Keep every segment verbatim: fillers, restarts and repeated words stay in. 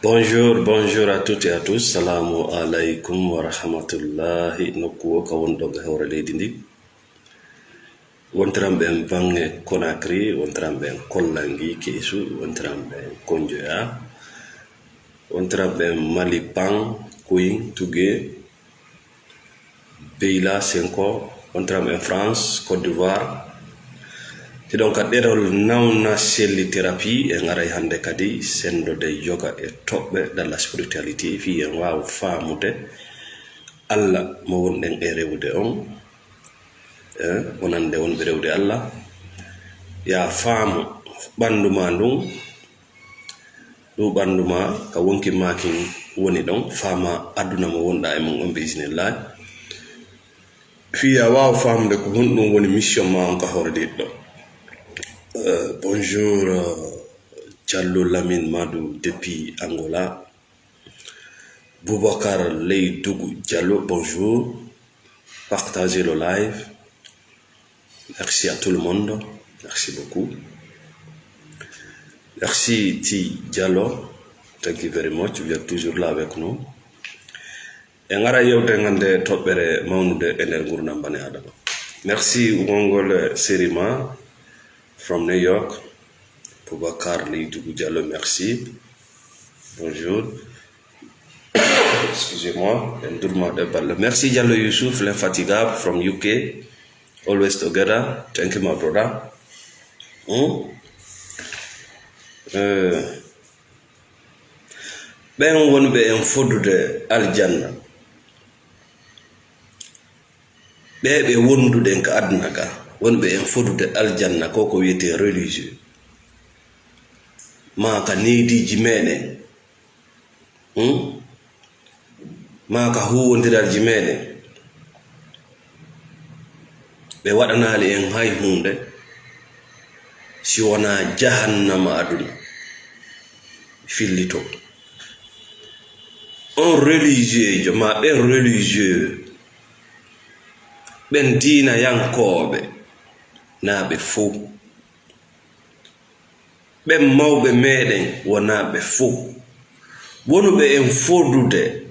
Bonjour, bonjour à toutes et à tous. Salaamu aleykum wa rahmatullahi. Nokku o ka wonɗon e hoore leydi ndi. Wontiranɓe en baŋŋe Conakry, wontiranɓe en Kollangi, Keesu, wontiranɓe en Konjoya, wontiranɓe en Mali, Pan, Kuyin, Tuge, Beyla, Senko, wontiranɓe en France, Côte d'Ivoire. Hiɗon ka ɗerol nawna selli thérapie, en aray hannde kadi senndode yoga e toɓɓe dans la spiritualité, fii en waawa faamude Alla mo wonɗen e rewude on. Eh, wonande wonɓe rewde Alla. Yaa faamu ɓanndu maa ndun, ɗu ɓanndu maa ka wonki maa kin woni ɗon, faama aduna mo wonɗaa e mun on, bi isnillahi. Fii a waawa faamude ko honɗun woni mission maa on ka hoore ɗiɗɗo. Euh, bonjour, euh, Diallo Lamine Madou depuis Angola. Boubacar Leydougou Diallo, bonjour. Partagez le live. Merci à tout le monde. Merci beaucoup. Merci Ti Diallo. Thank you very much. Vous êtes toujours là avec nous. En ara yewte ngande toɓɓere mawnude e nder ngurndan bani Adama. Merci Wongol Serima from New York. Boubacar Leydougou Diallo, merci. Bonjour. Excusez-moi, en durma de balle. Merci Diallo Youssouf, l'infatigable from U K. Always together. Thank you, my brother. Hmm? Euh, ɓen wonɓe en fodude aljanna, ɓe ɓe wonduɗen ka aduna ka, wonɓe en fodude aljanna, ko ko wiyetee religieux, maa ka neydiiji meɗen, hmm? Maa ka huuwondiralji meɗen, ɓe waɗanaali en hay huunde si wonaa jahannama aduna fillitoo. On religieujo, maa ɓen religieux, ɓen diinayankooɓe, naa ɓe fow. Ɓen mawɓe meɗen wonaa ɓe fow. Wonuɓe en fodude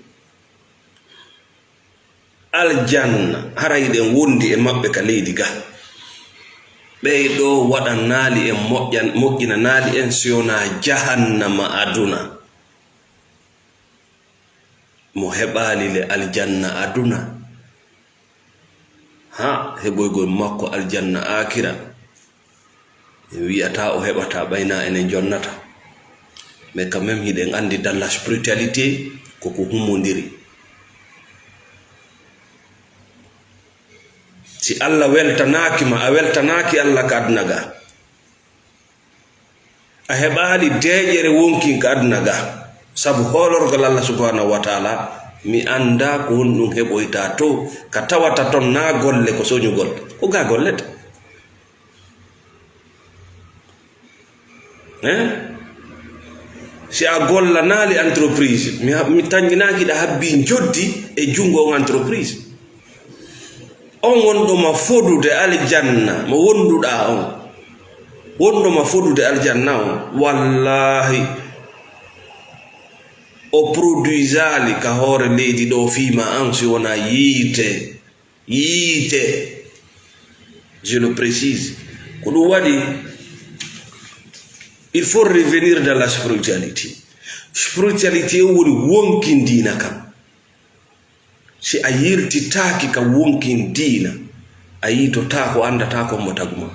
aljanna, hara hiɗen wondi e maɓɓe ka leydi ga. Ɓey ɗoo waɗanaali en moƴƴan-, moƴƴinanaali en si wonaa jahannama aduna. Mo heɓaali le aljanna aduna, haa heɓoygol makko aljanna aakira, en wi'ataa o heɓataa, ɓay naa enen jonnata. Mais quand même, hiɗen anndi dans la spiritualité, ko ko humondiri. Si Alla weltanaaki ma, a weltanaaki Alla ka aduna ga. A heɓaali deeƴere wonkin ka aduna ga. Sabu hoolorgal Alla subhanahu wa ta'ala, mi anndaa ko honɗun heɓoytaa to, ka tawata ton naa golle, ko soñugol. Ko ga gollete. Hein? Si a gollanaali entreprise, mi ha-, mi tanƴinaaki ɗa habbii njoddi e junngo on entreprise. On wonɗo ma fodude aljanna, mo wonduɗaa on. Wonɗo ma fodude aljanna on, wallaahi, o produisaali ka hoore leydi ɗoo fii ma an si wonaa yiite. Yiite. Je le précise. Ko ɗum waɗi, il faut revenir dans la spiritualité. Spiritualité o woni wonkin diina kan. Si a yiltitaaki ka wonkin diina, a yiitotaako, a anndataa ko mo tagu ma.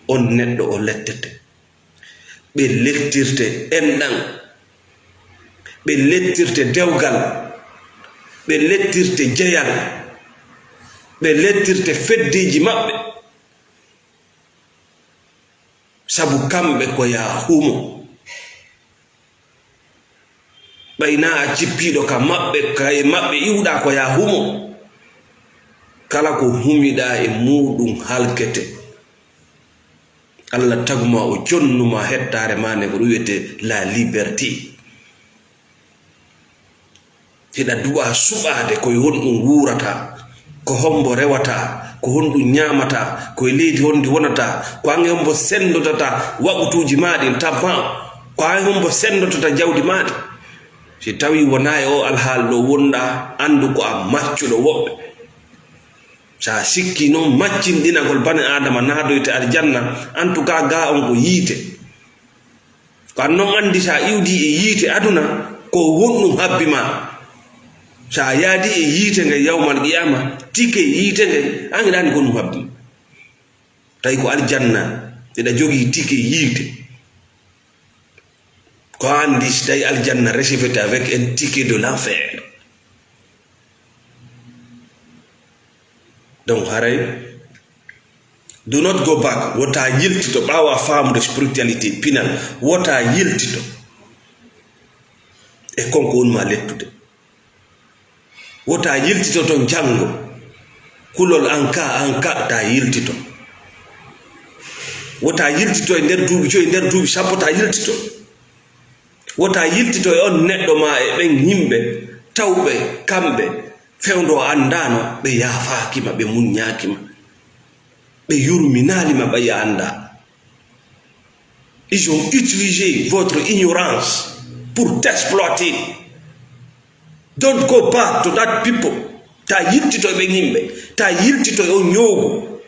On neɗɗo o lettete. Ɓe lettirte enɗan. Ɓe lettirte dewgal. Ɓe lettirte jeyal. Ɓe lettirte feddeeji maɓɓe. Sabu kamɓe ko yaa humo. Ɓay naa a cippiiɗo ka maɓɓe, ka e maɓɓe iwɗaa ko yaa humo. Kala ko humiɗaa e muuɗum halkete. Alla tagu ma, o jonnu ma hettaare maa nde, ko ɗum wiyetee la liberté. Hiɗa du'a suɓaade ko e honɗum wuurataa. Ko hombo rewata? Ko honɗum ñaamata? Ko e leydi honndi wonata? Ko an e hombo senndotata waqutuuji maa ɗin, tampon? Ko an e hombo senndotata jawdi maa ɗin? Si tawii wonaa e oo alhaali ɗoo wonɗaa, anndu ko a maccuɗo woɓɓe. So a sikkii non maccinɗinagol bani Aadama naadoyte aljanna, en tout cas, gaa on ko yiite. Ko an non anndi, so a iwdii e yiite aduna, ko honɗum habbi ma? So a yaadii e yiite nge yawmal qiyaama, tike yiite nge, an hiɗa anndi ko honɗum habbi ma. Tawi ko aljanna, hiɗa jogii tike yiite. Ko a anndi, si tawi aljanna recevete avec un ticket de l'enfer. Donc, haray, do not go back. Wota yiltito ɓaawo a faamude spiritualité pinal. Wota yiltito e kon ko woni ma lettude. Wota yiltito ton janngo. Kulol an ka, an ka, ta yiltito. Wota yiltito e nder duuɓi joyi, nder duuɓi sappo, ta yiltito. Wota yiltito e on neɗɗo maa e ɓen yimɓe tawɓe kamɓe fewndo o anndaano, ɓe yaafaaki ma, ɓe muññaaki ma, ɓe yurminaali ma, ɓay a anndaa. Ils ont utilisé votre ignorance pour t'exploiter. Don't go back to that people. Ta yiltito e ɓen yimɓe, ta yiltito e on ñoogu.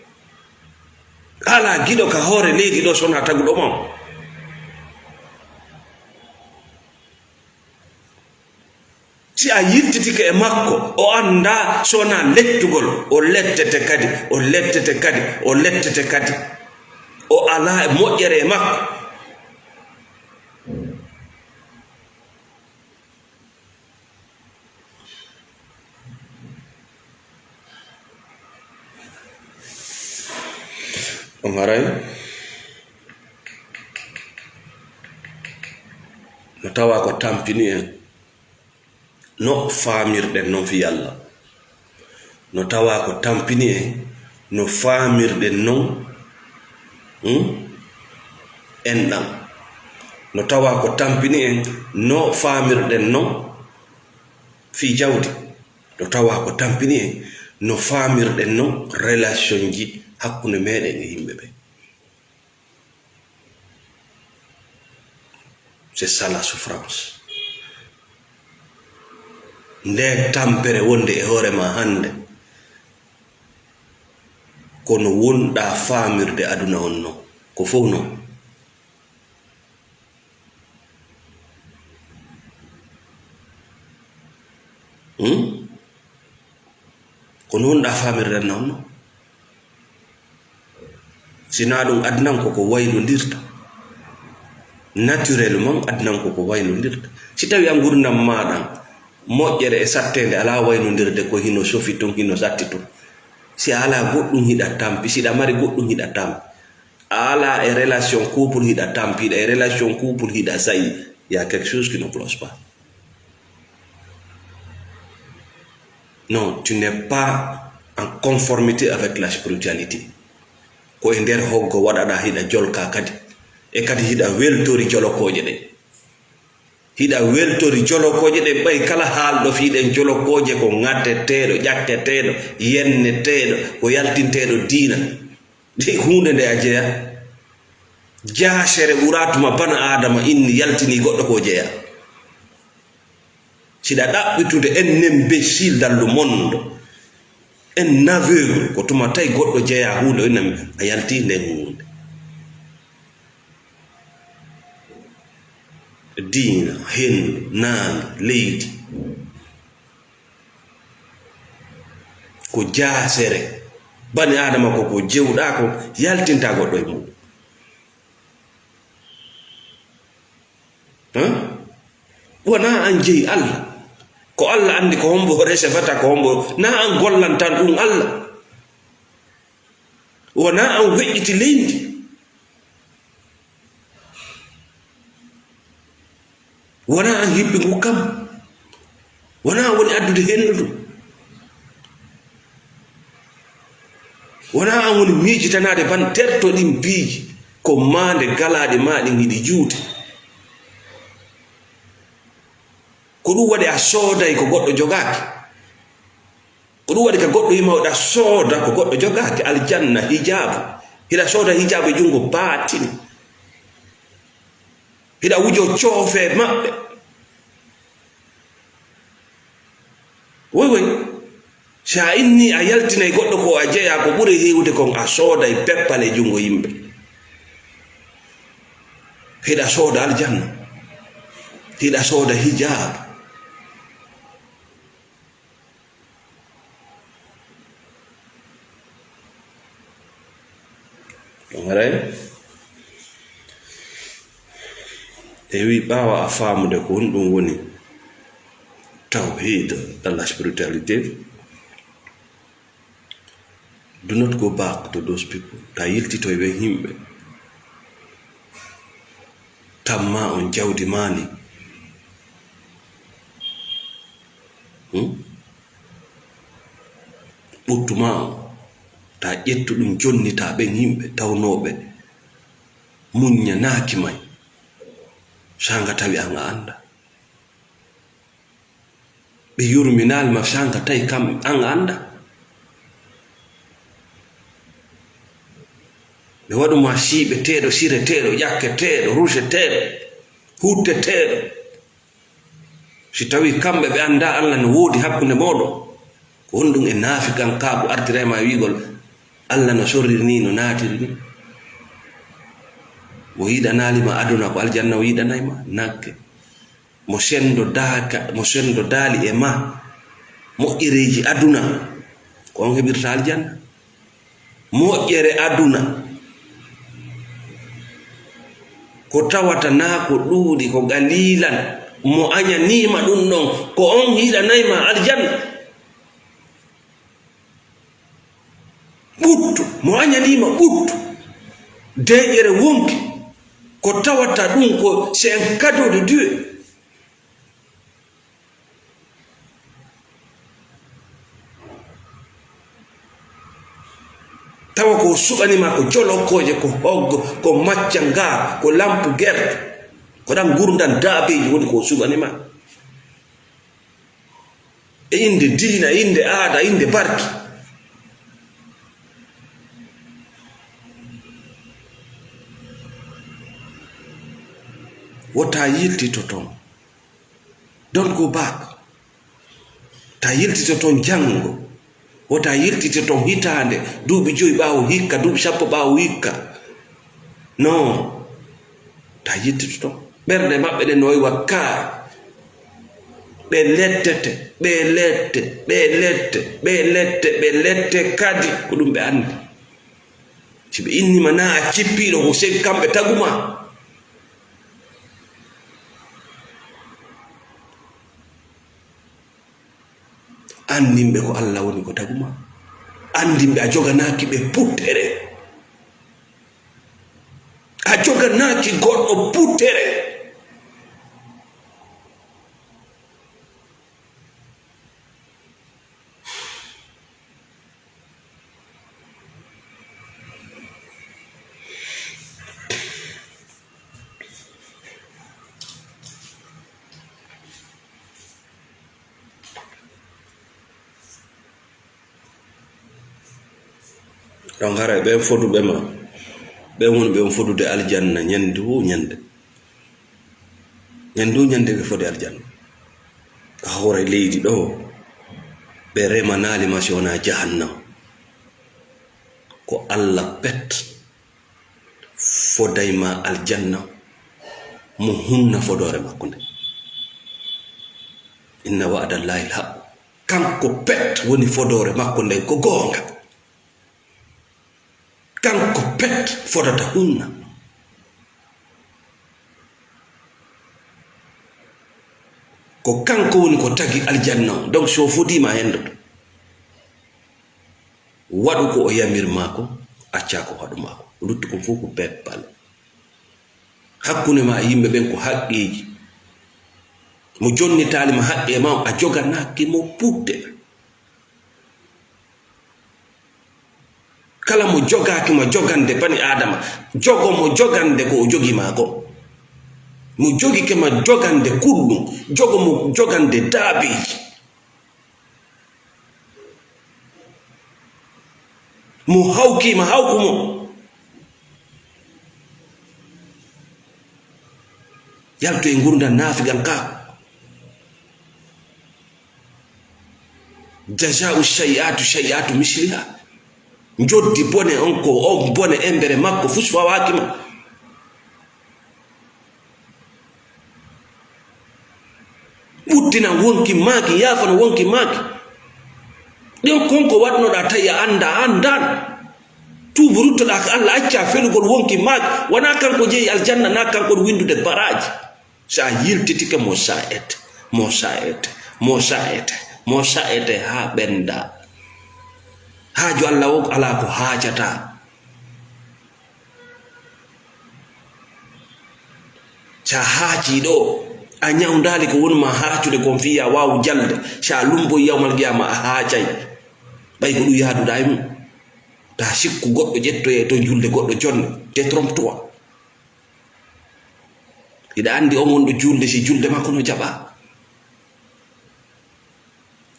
Alaa giɗo ka hoore leydi ɗo so wonaa taguɗo ma on. Si a yiltitike e makko, o anndaa so wonaa lettugol, o lettete kadi, o lettete kadi, o lettete kadi. O alaa e moƴƴere e makko. On haray no tawa ko tampini en no faamirɗen non fii Alla. No tawa ko tampini en no faamirɗen non, hmm, enɗan. No tawa ko tampini en no faamirɗen non fii jawdi. No tawa ko tampini en no faamirɗen non relationji hakkunde meɗen e yimɓe ɓe. C'est ça la souffrance. Nde tampere wonde e hoore ma hannde, kono wonɗaa faamirde aduna on non, ko fof non. Hmm? Ko non ɗa faamirɗen non, non. Sinaa ɗum, adnan ko ko waylondirta. Naturellement, adnan ko ko waylondirta. Si tawi a ngurndan maa ɗan, moƴƴere e satteende alaa waylondirde ko hino sofi tun, hino satti tun. Si a alaa goɗɗum hiɗa tampi, si ɗa mari goɗɗum hiɗa tampi. A alaa e relation couple hiɗa tampi, hiɗa e relation couple hiɗa sayi. Il y a quelque chose qui ne cloche pas. Non, tu n'es pas en conformité avec la spiritualité. Ko e nder hoggo waɗaɗa hiɗa jolka kadi. E kadi hiɗa weltori jolokooje ɗe. Hiɗa weltori jolokooje ɗe, ɓay kala haalɗo fii ɗen jolokooje ko ŋatteteeɗo, ƴakketeeɗo, yenneteeɗo, ko yaltinteeɗo diina. Nde huunde nde a jeya. Jaasere ɓuraa tuma bana Aadama inni yaltini goɗɗo ko jeya. Siɗa ɗaɓɓitude un imbécile dans le monde, un aveugle, ko tuma tawi goɗɗo jeya huunde, o inna a yalti nden huunde. Diina, henndu, naange, leydi. Ko jaasere. Bani Aadama ko ko jewɗaa ko yaltinta goɗɗo e muɗum. Hein? Wonaa an jeyi Alla. Ko Alla anndi ko hombo resevata, ko hombo. Na an gollantan ɗum Alla. Wonaa an weƴƴiti leydi. Wonaa an hippi ngu kam. Wonaa an woni addude henndu. Wonaa an woni miijitanaade ban terto ɗin piiji. Ko maande galaaɗe maa ɗin hiɗi juuti. Ko ɗum waɗi a sooday ko goɗɗo jogaaki. Ko ɗum waɗi ka goɗɗo yima oɗa sooda ko goɗɗo jogaaki aljanna hijaabu. Hiɗa sooda hijaabu e junngo baatini. Hiɗa wujo coofe maɓɓe. Woy, woy. Si a inni a yaltinay goɗɗo ko a jeyaa, ko ɓuri heewude kon a sooday peppal e junngo yimɓe. Hiɗa sooda aljanna. Hiɗa sooda hijaabu. Ɗum haray. E wi ɓaawa a faamude ko honɗum woni tawhid, la spiritualité. Do not go back to those people. Ta yiltito e ɓen yimɓe. Tamma on jawdi maani. Hmm? Ɓuttu ma on. Ta ƴettu ɗum jonnita ɓen yimɓe tawnooɓe muññanaaki may. Sanga tawi an a annda. Ɓe yurminaali ma sanga tawi kam an a annda. Ɓe waɗu ma siiɓeteeɗo, sireteeɗo, ƴakketeeɗo, ruseteeɗo, hutteteeɗo. Si tawi kamɓe ɓe annda Allah no woodi hakkunde mooɗon, ko honɗum e naafiqankaaku artirayma e wi'ugol Allah no sorriri ni, no naatiri ni? Mo yiɗanaali ma aduna ko aljanna o yiɗanay ma? Nakke. Mo sendo daaka, mo sendo daali e ma moƴƴereeji aduna, ko on heɓirta aljanna. Moƴƴere aduna, ko tawata naa ko ɗuuɗi, ko qalilan, mo añaniima ɗum ɗon, ko on yiɗanay ma aljanna. Ɓuttu, mo añaniima ɓuttu, deeƴere wonki, ko tawata ɗum ko c'est un cadeau de Dieu. Tawa ko o suɓani ma ko jolokkooje, ko hoggo, ko macca ngaa, ko lampu gerte, ko ɗan ngurndan daabeeji woni ko o suɓani ma. E innde diina, e innde aada, e innde barki. Wota yiltito ton. Don't go back. Ta yiltito ton janngo. Wota yiltito ton hitaande, duuɓi joyi ɓaawo hikka, duuɓi sappo ɓaawo hikka. Non. Ta yiltito ton. Ɓerɗe maɓɓe ɗen no wayi wa kaari. Ɓe lettete, ɓe lette, ɓe lette, ɓe lette, ɓe lette kadi. Ko ɗum ɓe anndi. Si ɓe innima naa a cippiiɗo, ko sey kamɓe taguma. Anndinɓe ko Allah woni ko taguma. Anndinɓe a joganaaki ɓe puttere. A joganaaki goɗɗo puttere. Donc, haray ɓen foduɓe ma, ɓen woni ɓe on fodude aljanna ñande wo ñande. Ñande wo ñande ɓe fodi aljanna. Ka hoore leydi ɗo, ɓe remanaali ma si wonaa jahannama. Ko Allah pet foday ma aljanna, mo hunna fodoore makko nde. Inna wa'adallahi l-haqq. Kanko pet woni fodoore makko nden ko goonga. Kanko pet fodata hunna. Ko kanko woni ko tagi aljanna on. Donc, si o fodiima a hendoto. Waɗu ko o yamir ma kon, acca ko haɗu ma kon. Luttu kon fof ko peppal. Hakkunde ma e yimɓe ɓen ko haqqeeji. Mo jonnitaali ma haqqe ma on, a joganaaki mo putte. Kala mo jogaaki ma jogande bani Aadama, jogo mo jogande ko o jogi ma kon. Mo jogike ma jogande kullum, jogo mo jogande daabeeji. Mo hawkiima, hawku mo. Yaltu e ngurndan naafiqanqaaku. Jazaa'u shay'atu shay'atu misliha. Njoddi bone on ko on bone embere makko fus fawaaki ma. Ɓuttinan wonki maaki, yaafana wonki maaki. Ɗen kon ko waɗnoɗaa tawi a anndaa, a anndaano. Tuubu ruttoɗaa ka Allah, accaa felugol wonki maaki. Wanaa kanko jeyi aljanna, naa kanko ɗum winndude baraaji. So a yiltitike mo sa'ete, mo sa'ete, mo sa'ete, mo sa'ete haa ɓennda. Haaju Allah o alaa ko haajataa. Sa haaci ɗo, a ñawndaali ko woni ma haacude kon fii a waawu jalde. Sa lumboyi yawmal qiyaama a haacay. Ɓay ko ɗum yaaduɗaa e mum. Ta sikku goɗɗo ƴettoye to julde goɗɗo jonne. Détrompe-toi. Hiɗa anndi on wonɗo julde, si julde makko no jaɓa.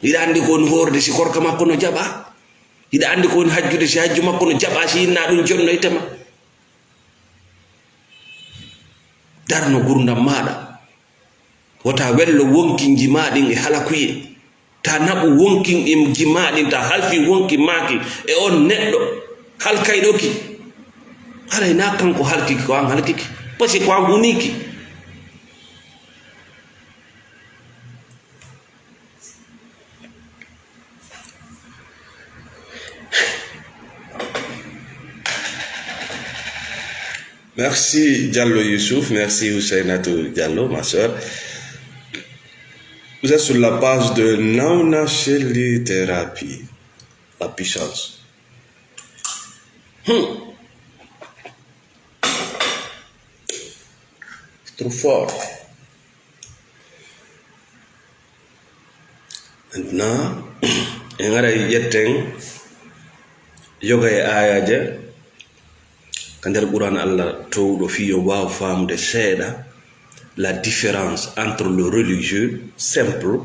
Hiɗa anndi ko woni hoorde, si korka makko no jaɓa. Hiɗa anndi ko woni hajjude, si hajju makko no jaɓa, si inna ɗum jonnoyte ma. Darno gurdam maaɗa. Wota wello wonkinji maa ɗin e halakuye. Ta naɓu wonkinji maa ɗin, ta halfi wonki maaki e on neɗɗo halkayɗo ki. Haray na kanko halkiki, ko an halkiki. Parce que ko an huniki. Merci Diallo Youssouf, merci Ousseynatou Diallo, ma sœur. Vous êtes sur la page de Nauna Shelly Therapy, la puissance. Hmm. C'est trop fort. Maintenant, en aray ƴetten yoga e aayaaje ka nder Qur'an Allah towɗo fii yo waaw faamude seeɗa la différence entre le religieux simple,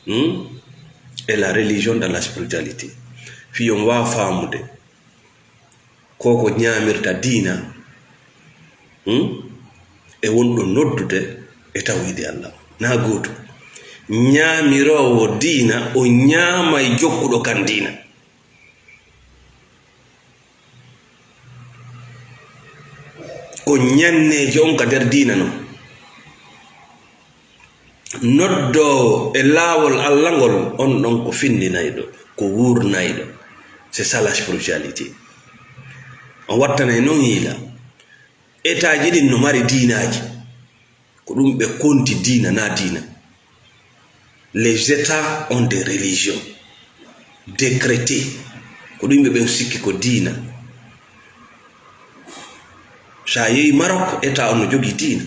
hmm, et la religion dans la spiritualité. Fii yo waaw faamude ko ko ñaamirta diina, hmm? E wonɗo noddude e tawhiidi Allah. Na gootu. Ñaamiroowo diina, o ñaamay jokkuɗo kan diina. Ko ñanneejo on ka nder diina non. Noddoowo e laawol Allah ngol, on ɗon ko finndinayɗo, ko wuurnayɗo. C'est ça la spiritualité. On wattanay non yiila. Etaaji ɗin no mari diinaaji. Ko ɗum ɓe konti diina, na diina. Les États ont des religions décrétées. Ko ɗum ɓe ɓen sikki ko diina. Sa yehi Maroc, État on no jogii diina.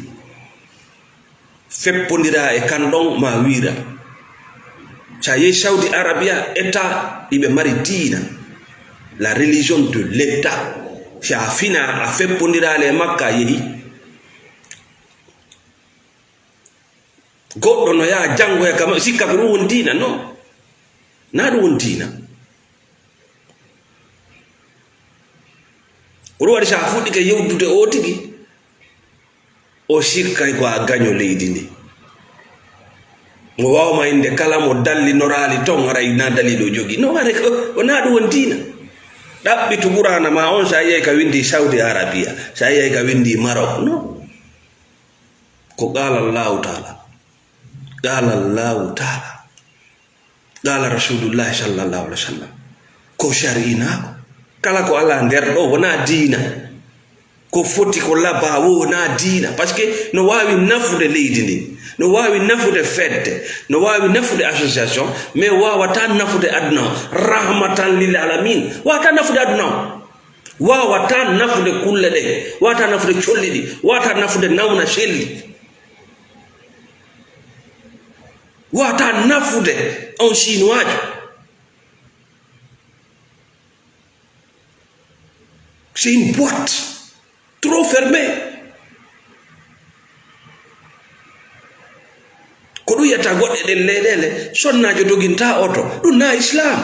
Feppondiraa e kan ɗon ma wiira. Sa yehi Saudi Arabia, État iɓe mari diina. La religion de l'État. Si a fina, a feppondiraali e makka, a yehi. Goɗɗo no yaha janngoya kama, sikka ko ɗum woni diina, non. Na ɗum woni diina. Ko ɗum waɗi, so a fuɗɗike yewtude o tigi, o sikkay ko a gaño leydi ndi. Mo waawma innde kala mo dallinoraali ton, haray na daliilu o jogii. Non, haray ko, ko na ɗum woni diina. Ɗaɓɓitu Qur'aana ma on, so a yiyay ka winndi Saudi Arabia, so a yiyay ka winndi Maroc, non. Ko qaala Allahu taala. Qaala Allahu taala. Qaala Rasulullahi sallallahu alaihi wa sallam. Ko shar'inaako. Kala ko alaa nder ɗo wonaa diina. Ko foti ko labaa wo wonaa diina. Parce que no waawi nafude leydi ndin. No waawi nafude fedde. No waawi nafude association. Mais waawataa nafude aduna o. Rahmatan lil alamin. Waawataa nafude aduna o. Waawataa nafude kulle ɗe. Waawataa nafude colli ɗi. Waawataa nafude nawna selli. Waawataa nafude on Sinuwaajo. C'est une boîte trop fermée. Ko ɗum yetta goɗɗe ɗen leyɗeele, sonnaajo doginta oto. Ɗum na Islam.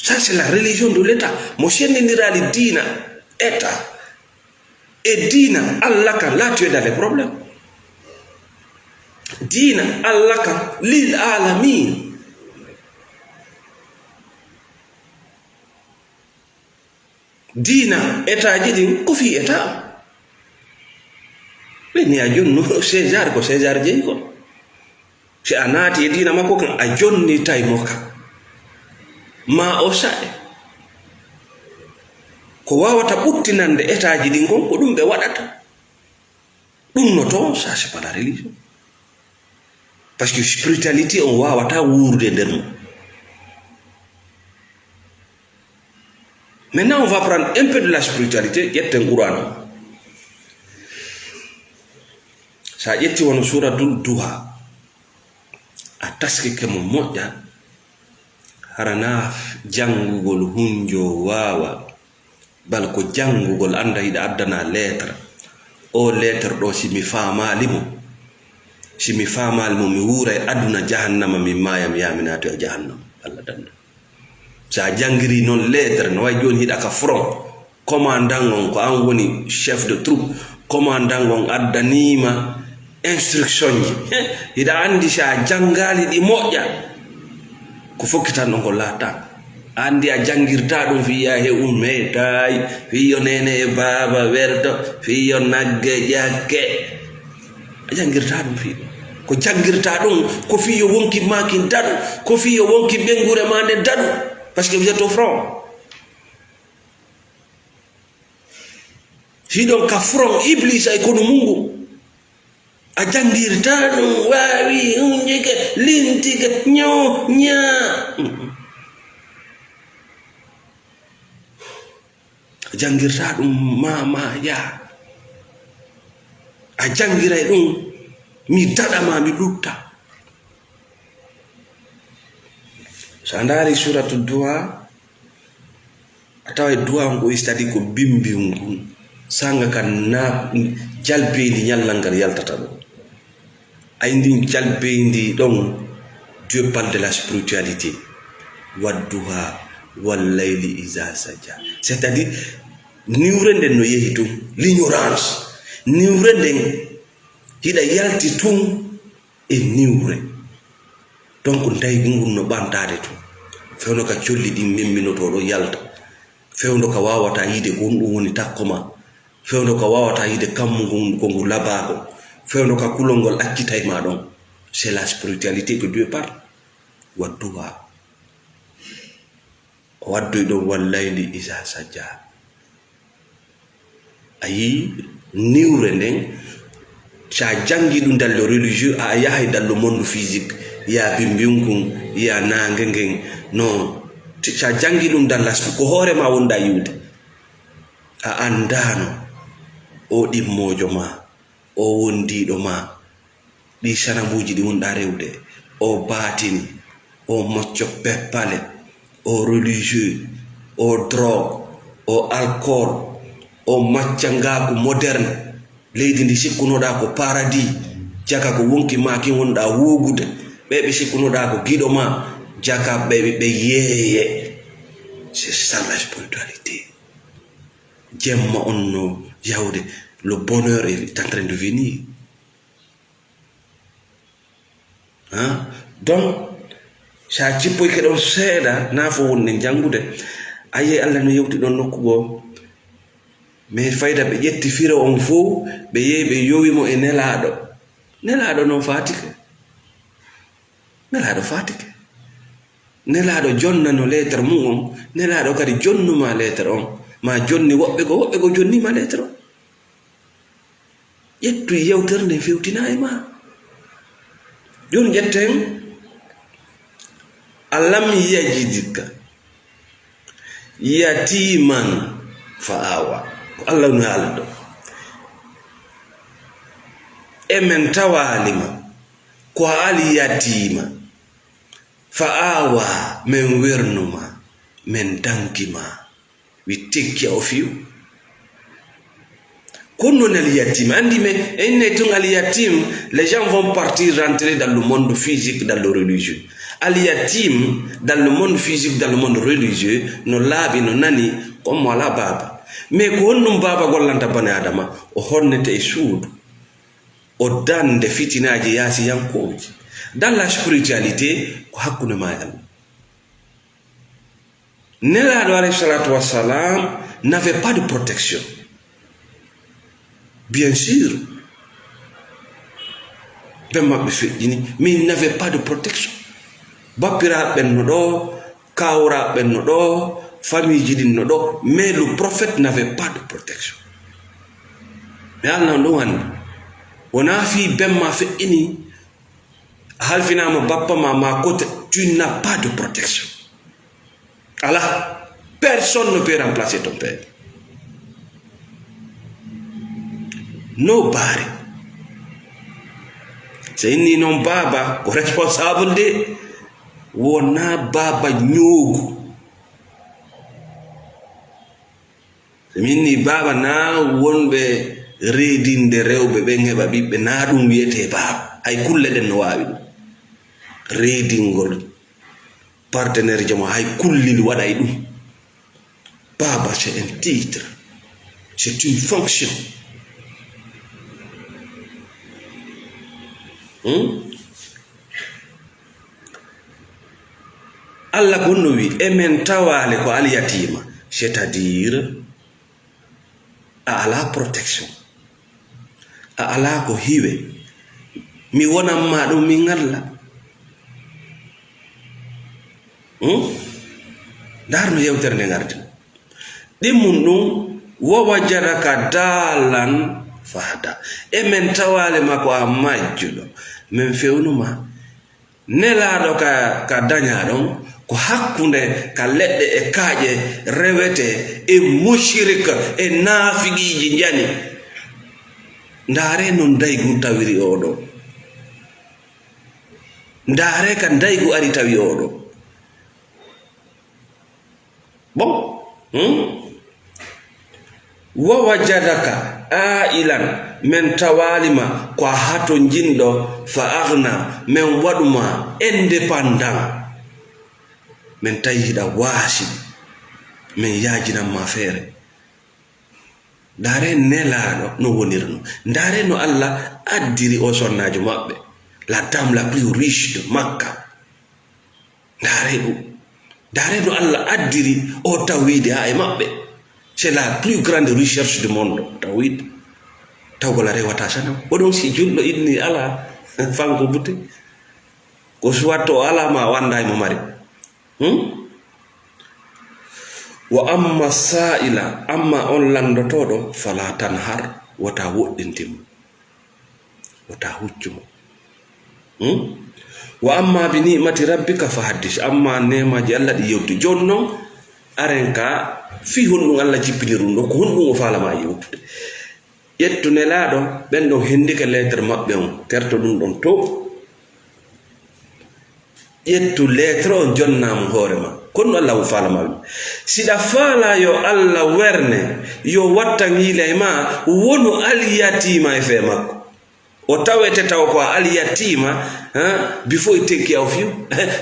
Ça, c'est la religion de l'État. Mo sendindiraali diina, État, e diina Allah kan, là, tu es dans les problèmes. Diina Allah kan, lil alamin. Diina, État ji ɗin, ko fii État. Ɓe ni a jonno César ko César jeyi kon. Si a naati e diina makko kan, a jonnitay mo kan. Ma o saɗe. Ko waawata ɓuttinande État ji ɗin kon, ko ɗum ɓe waɗata. Ɗum no toon, ça, c'est pas la religion. Parce que spiritualité, on waawata wuurude e nder mum. Maintenant, on va prendre un peu de la spiritualité, ƴetten Qur'an o. Sa ƴetti wano Suratul Duha, a taskike mo moƴƴa, hara na f-, janngugol hunjo waawa, bal ko janngugol, annda hiɗa addana lettre. O lettre ɗo, si mi faamaali mo, si mi faamaali mo, mi wuuray aduna jahannama, min maaya, mi yaha mi naatoya jahannama. Allah danda. Sa janngiri noon lettre, no way jooni hiɗa ka front. Commandant on, ko an woni chef de troupe. Commandant on addaniima instruction ji. Hiɗa anndi sa janngaali ɗi moƴƴa, ko fokkitan ɗon ko laataa. Anndi a janngirtaa ɗum fii yahe ummeytaay, fii yo neene e baaba welto, fii yo nagge ƴakke. A janngirtaa ɗum fii ɗum. Ko janngirtaa ɗum, ko fii yo wonki maakin daɗu, ko fii yo wonki ɓeynguure maa nden daɗu. Parce que vous êtes au front. Hiɗon ka front Iblisa e konu mun ngun. A janngirtaa ɗum, waawi, hunjike, lintike, ñoo, ñaa. A janngirtaa ɗum, maa, maa, yaa. A janngiray ɗum, mi daɗa ma, mi lutta. So a ndaari Suuratu Duha, a taway du'a on ko, c'est-à-dire ko bimbi on kun. Sanga kan na jalbeendi ñallal ngal yaltata ɗon. Ay ndin jalbeendi ɗon, Dieu parle de la spiritualité. Wadduha, wallayli iza saja. C'est-à-dire, niwre nden no yehi tun, l'ignorance. Niwre nden hiɗa yalti tun, e niwre. Donc, ndaygu ngun no ɓantaade tun. Fewndo ka colli ɗin memminotoo ɗon yalta. Fewndo ka waawataa yiide ko honɗum woni takko ma. Fewndo ka waawataa yiide kammu ngun ko ngu labaa kon. Fewndo ka kulol ngol accitay ma ɗon. C'est la spiritualité que Dieu parle. Wadduha. O waddoyi ɗon wallayli iza saja. A yii niwre nden, si a janngi ɗum dans le religieux, a yahay dans le monde physique, ya bimbinkun, ya naange ngen. Non. Si a janngi ɗum dans l'aspect, ko hoore ma wonɗaa yiwde. A anndaano o ɗimmoojo ma, o wondiiɗo ma, ɗi sanamuuji ɗi wonɗaa rewde, o baatini, o mocco peppale, o religieux, o drogue, o alcool, o maccangaaku moderne, leydi ndi sikkunoɗaa ko paradis, jaka ko wonki maa kin wonɗaa woogude, ɓe ɓe sikkunoɗaa ko giɗo maa, jaka ɓe ɓe yeeye. C'est ça la spiritualité. Jemma on no yawde, le bonheur est en train de venir. Hein? Donc, si a cippoyke ɗon seeɗa, na fo wonɗen janngude, a yi'ay Allah no yewti ɗon nokku goo. Mais fayda ɓe ƴetti firo on fow, ɓe yehi ɓe yowi mo e Nelaaɗo. Nelaaɗo non faatike. Nelaaɗo faatike. Nelaaɗo jonnano lettre mum on, Nelaaɗo kadi jonnuma lettre on. Ma jonni woɓɓe goo, woɓɓe goo jonnima lettre on. Ƴettu yewtere nden fewtina e ma. Jooni ƴetten, "Alam yajidka yatiman fa awa." Ko Allah no haala ɗo. E men tawaali ma, ko al yatiima, fa awa, men wernu ma, men danki ma. We take care of you. Ko non al yatim? Andi me, en ne tun al yatim, les gens vont partir rentrer dans le monde physique, dans le religieux. Al yatim, dans le monde physique, dans le monde religieux, no laaɓi, no nani, comme mo alaa baaba. Mais ko honɗum baaba gollanta bani Adama? O honnete e suudu. O dande fitinaaji yaasiyankooji. Dans la spiritualité, ko hakkunde ma e Allah. Nelaaɗo alayhi salatu wassalam n'avait pas de protection. Bien sûr. Ɓen maɓɓe feƴƴini, mais il n'avait pas de protection. Bappiraaɓe ɓen no ɗo, kawraaɓe ɓen no ɗo, famille ji ɗin no ɗo, mais le prophète n'avait pas de protection. Mais Allah on ɗum anndi. Wonaa fii ɓen ma feƴƴini, a halfinaama bappa ma, ma kote, tu n'as pas de protection. Alaa, personne ne peut remplacer ton père. Nobody. So inni noon baaba ko responsable de, wonaa baaba ñoogu. So mi inni baaba, naa wonɓe reedinde rewɓe ɓen heɓa ɓiɓɓe, naa ɗum wiyetee baaba. Hay kulle ɗen no waawi ɗum. Reedingol partenaire jamo hay kullel waɗay ɗum. Baaba, c'est un titre. C'est une fonction. Hmm? Allah ko honno wi, emen tawaale ko alyatima, c'est-à-dire a alaa protection, a alaa ko hiwe, mi wonan ma ɗum min Allah. Hmm? Ndaar no yewtere nde ngardi. Ɗimmun ɗum, wa wajadaka daalan fahada. Emen tawaale ma ko a majjuɗo, men fewnuma. Nelaaɗo ka, ka dañaa ɗon, ko hakkunde ka leɗɗe e kaaƴe rewete e mushrik e naafiqiiji njani. Ndaaree non daygu tawiri oo ɗoo. Ndaaree ka daygu ari tawi oo ɗoo. Bon, hmm? Wa wajadaka ailan, men tawaali ma ko a hatonjinɗo, fa agna, men waɗu ma indépendant. Men tawi hiɗa waasi, men yaajinan ma feere. Ndaaree Nelaaɗo no wonirno. Ndaaree no Allah addiri o sonnaajo maɓɓe, la dame la plus riche de Makka. Ndaaree ɗum. Ndaaree no Allah addiri o tawhiid haa e maɓɓe. C'est la plus grande recherche du monde, tawhiid. Tawgol a rewataa sanam. Ko ɗum si julɗo inni alaa, fanko butte. Ko soit o alaa ma o anndaa e mo mari. Hmm? Wa amma sa'ila, amma on lanndotooɗo, fala tanhar, wota woɗɗinte mo. Wota huccu mo. Hmm? Wa amma bi ni'mati rabbika fa haddis, amma neemaaji Allah ɗi yewtu. Jooni non, aren ka, fii honɗum Allah jippiniri ɗum ɗo, ko honɗum o faalama yewtude? Ƴettu Nelaaɗo, ɓen ɗon hendike lettre maɓɓe on, kerto ɗum ɗon to. Ƴettu lettre on, jonnaa mo hoore ma. Kono Allah o faalama ɗum. Siɗa faala yo Allah werne, yo wattan yiila e ma, wonu alyatiima e fee makko. O tawete taw ko a alyatiima, ha, before he take care of you.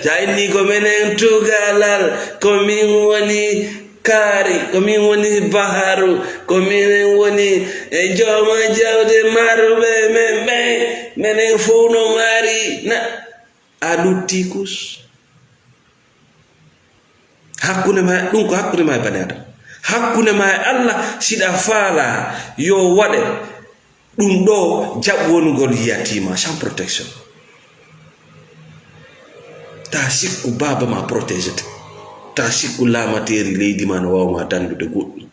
Sa inni ko menen tugalal, ko min woni kaari, ko min woni baharu, ko minen woni e jooma jawde maruɓe men ɓen, menen fof no mari. Na, a lutti kus. Hakkunde ma, ɗum ko hakkunde ma e bani Adama. Hakkunde ma e Allah, siɗa faala yo waɗe ɗum ɗo jaɓu wonugol yatiima, sans protection. Ta sikku baaba ma protégete. Ta sikku laamateeri leydi ma no waawa ma dandude goɗɗum.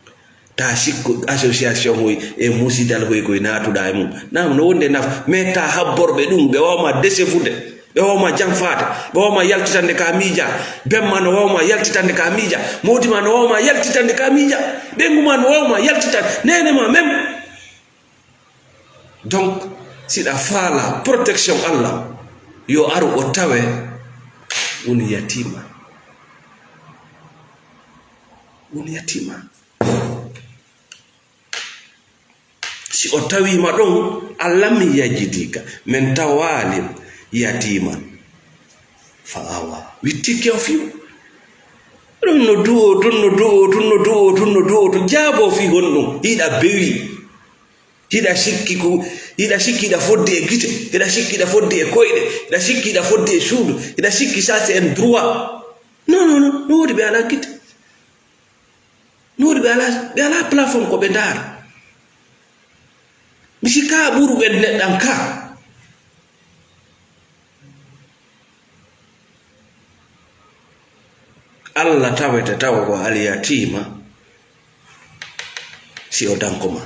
Ta sikku association hoy e musidal hoy koy naatuɗa e mum. Naam, no wonde naf, mais ta habborɓe ɗum, ɓe waawa ma desefude, ɓe waawa ma janfaade, ɓe waawa ma yaltitande ka miija. Bemma no waawa ma yaltitande ka miija. Mawdi ma no waawa ma yaltitande ka miija. Ɓeyngu ma no waawa ma yaltitande. Neene ma même. Donc, siɗa faala protection Allah, yo aru o tawe woni yatiima. Woni yatiima. Si o tawiima ɗon, a lam yajidika, min tawaali yatiman fa awa. We take care of you. Ɗum no du'o tun, no du'o tun, no du'o tun, no du'o tun. Jaabo fii honɗum? Hiɗa bewi. Hiɗa sikki ko, hiɗa sikki hiɗa fodde e gite, hiɗa sikki hiɗa fodde e koyɗe, hiɗa sikki hiɗa fodde e suudu, hiɗa sikki ça c'est un droit. Non, non, non, no woodi ɓe alaa gite. No woodi ɓe alaa, ɓe alaa plafond ko ɓe ndaara. Mi sikka ɓuru ɓen neɗɗan ka. Allah tawete tawa ko alyatiima si o danko ma.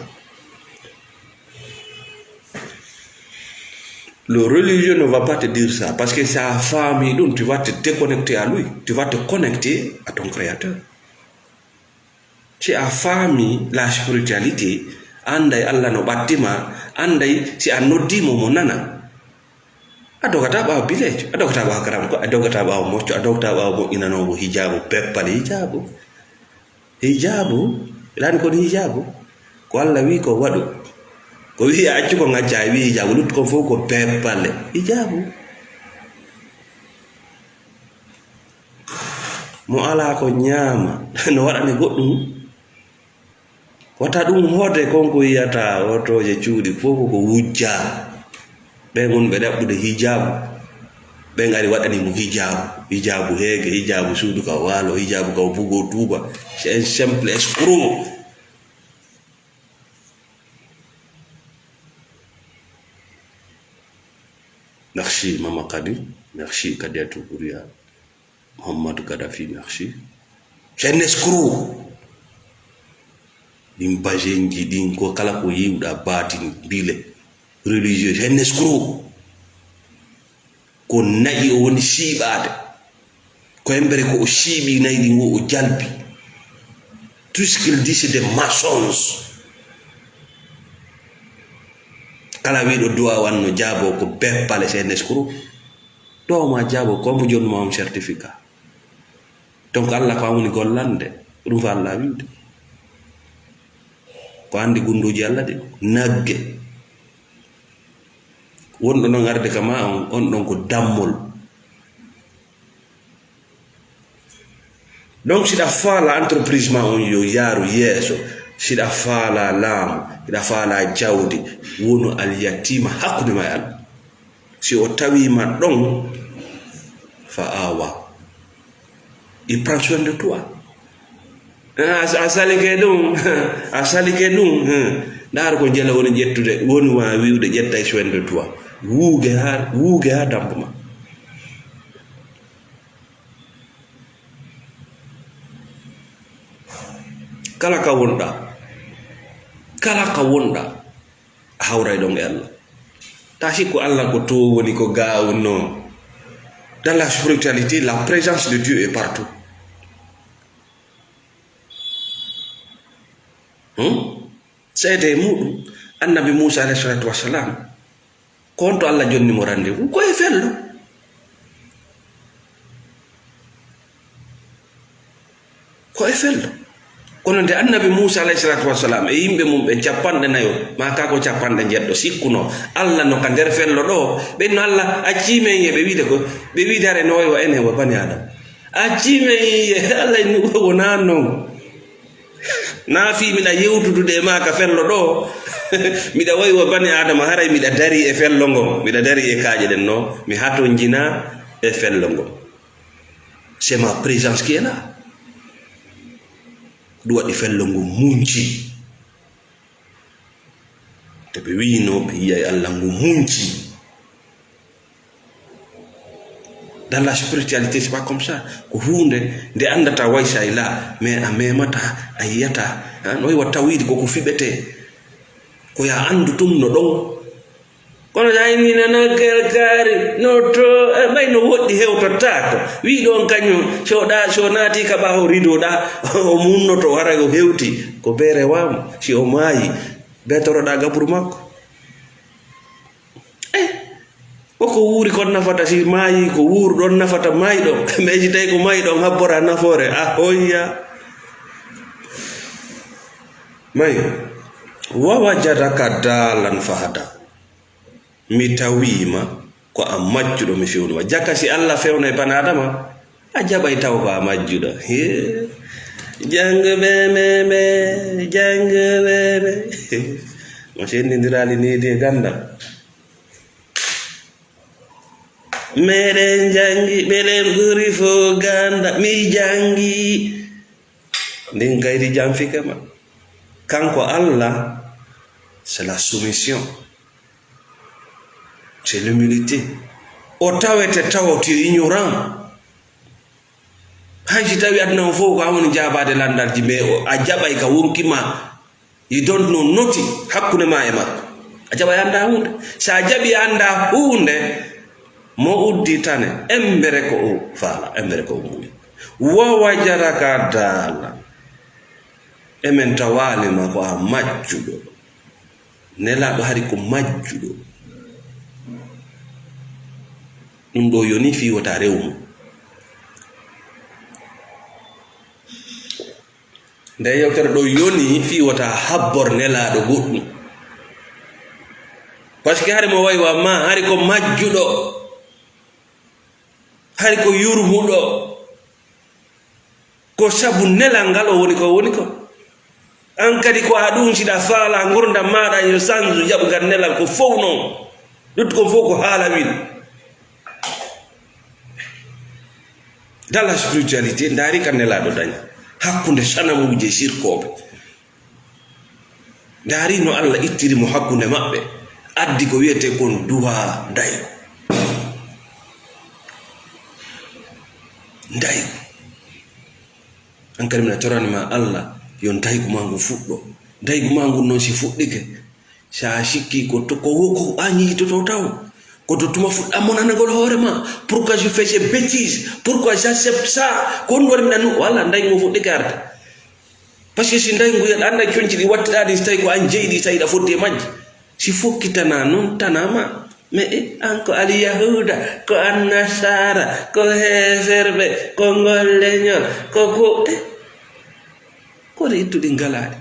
Le religieux ne va pas te dire ça, parce que si a faami ɗum, tu vas te déconnecter à lui, tu vas te connecter à ton créateur. Si a faami la spiritualité, anday Allah no ɓatti ma, anday si a noddi mo, mo nana. A dogata ɓaawo bileejo, a dogata ɓaawo karam ko, a dogata ɓaawo mocco, a dogata ɓaawo moƴƴinanoowo hijaabu, peppal hijaabu. Hijaabu, ilaani kon hijaabu. Ko Allah wi ko waɗu. Ko wi a accu kon acca, a wi hijaabu, luttu kon fof ko peppale. Hijaabu. Mo alaa ko ñaama, no waɗani goɗɗum. Wata ɗum hoode kon ko yiyata otooje cuuɗi fof ko ko wujja. Ɓen woni ɓe ɗaɓɓude hijaabu. Ɓen ari waɗani mo hijaabu. Hijaabu heege, hijaabu suudu ka o waalo, hijaabu ka o bugo tuuba. C'est un simple escroc. Merci, Mama Kadi. Merci, Kadiatou Kouria. Mouhamadou Kadhafi, merci. C'est un escroc. Ɗin bajenji ɗin ko kala ko yiwɗa batin bile religieux, c'est un escroc. Ko na'i o woni siiɓaade. Ko embere ko o siiɓi na'i ɗin wo o jalbi. Tout ce qu'il dit, c'est des mensonges. Kala wiiɗo du'a wan no jaabo ko beppale, c'est un escroc. Ɗo ma jaabo, ko mbo jonnuma on certificat. Donc, Allah ko an woni gollande, ko ɗum fa Allah wiwde. Ko anndi gunnduuji Allah ɗi, nagge. Wonɗo noon arde ka ma on, on ɗon ko dammol. Donc, siɗa faala entreprise ma on yo yaaru yeeso, siɗa faala laamu, siɗa faala jawdi, wonu alyatiima hakkunde ma e Allah. Si o tawiima ɗon, fa awa. Il prend soin de toi. A, a salike ɗum, a salike ɗum. Ndaar ko jela woni ƴettude, woni wa wi'ude ƴettay soin de toi. Wuuge haa, wuuge haa dampo ma. Kala ka wonɗa, kala ka wonɗa, a hawray ɗon e Allah. Ta sikku Allah ko to woni ko ga wonno. Dans la spiritualité, la présence de Dieu est partout. Hmm? Seede e muɗum, Annabi Muusa alayhi salatu wassalam, ko on to Allah jonni mo rendez-vous? Ko e fello. Ko e fello. Kono nde Annabi Muusa alayhi salatu wassalam e yimɓe mum ɓen capanɗe nayo, ma ka ko capanɗe njeɗɗo, sikkuno Allah no ka nder fello ɗo, ɓen no Allah accii men ye, ɓe wiide ko, ɓe wiide hare no wayi wa enen wa bani Adama. Accii men ye, Allah inni wonaa non. Na fii miɗa yewtudude e maa ka fello ɗo, miɗa wayi wa bani Adama, haray miɗa darii e fello ngon, miɗa darii e kaaƴe ɗen no, mi hatonjinaa e fello ngon. C'est ma présence qui est là. Ɗum waɗi fello ngon munci. Te ɓe wiino ɓe yiyay Allah ngon munci. Dans la spiritualité, c'est pas comme ça. Ko huunde nde anndata way say la, mais a memata, a yiyata, ha, no wayi wa tawiide koko fiɓete. Ko ya anndu tun no ɗon. Kono sa inni nana kelkaari, no to, eh, ɓay no woɗɗi hewtotaako. Wi ɗon kañum, so ɗa, so naati ka ɓaawo rido ɗa, o munnoto, o haray o hewti. Ko bee rewaamu, si o maayi, bee toroɗa gaburu makko. Eh, o ko wuuri kon nafata, si maayi ko wuuru ɗon nafata maayɗo. Mais si tawi ko maayɗo on habbora nafoore, a hoyya. Maayɗo, Wa wajadaka dalan fahada. Mi tawiima ko a majjuɗo, mi fewnima. Jaka si Allah fewnay bana Adama, a jaɓay taw ko a majjuɗo. Hee. Janngo ɓe, ɓe, ɓe, janngo ɓe, ɓe. Mo sendindiraali needi e ganndal. Meɗen janngi, meɗen ɓuri fof ganda, mi janngi. Ndin kaydi janfike ma. Kanko Allah, c'est la soumission. C'est l'humilité. O tawete tawo tu es ignorant. Hay si tawi aduna on fof ko an woni jaabaade lanndalji, mais o, a jaɓay ka wonki ma. You don't know nothing hakkunde ma e makko. A jaɓay annda huunde. So a jaɓi annda huunde, mo udditane, embere ko o faala, embere ko o muuyi. Wa wajadaka daala. Emen tawaali ma ko a majjuɗo. Nelaaɗo hari ko majjuɗo. Ɗum ɗo yoni fii wota rew mo. Nde yewtere ɗo yoni fii wota habbor Nelaaɗo goɗɗum. Parce que hari mo wayi wa ma, hari ko majjuɗo, hari ko yurmuɗo. Ko sabu nelal ngal o woni ko woni ko. An kadi ko a ɗum, siɗa faala ngurdam maaɗa yo sanju jaɓugal nelal ko fow non. Luttu kon fow ko haala wil. Dans la spiritualité, ndaari ka Nelaaɗo dañi hakkunde sanamuuje e sirkooɓe. Ndaari no Allah ittiri mo hakkunde maɓɓe, addi ko wiyetee kon duhaa daygo. Daygo. An kadi mbiɗa torani ma Allah, yo daygo maa ngun fuɗɗo. Daygo maa ngun non si fuɗɗike, sa sikki ko to, ko, ko an yiitoto taw. Ko to tuma fuɗɗa monanagol hoore ma. Pourquoi je fais ces bêtises? Pourquoi j'accepte ça? Ko honɗum waɗi mi ɗum? Walla daygo ngun fuɗɗike arde. Parce que si ndaygu, aɗa annda coñci ɗi wattirɗaa ɗin, si tawi ko an jeyi ɗi, tawi ɗa fodde e majji. Si fokkitana non, tana ma. Mais, eh, an ko Alyahuuda, ko Annasaara, ko heeferɓe, ko ngol leñol, ko ko, eh, ko woni ittuɗi ngalaaɗi?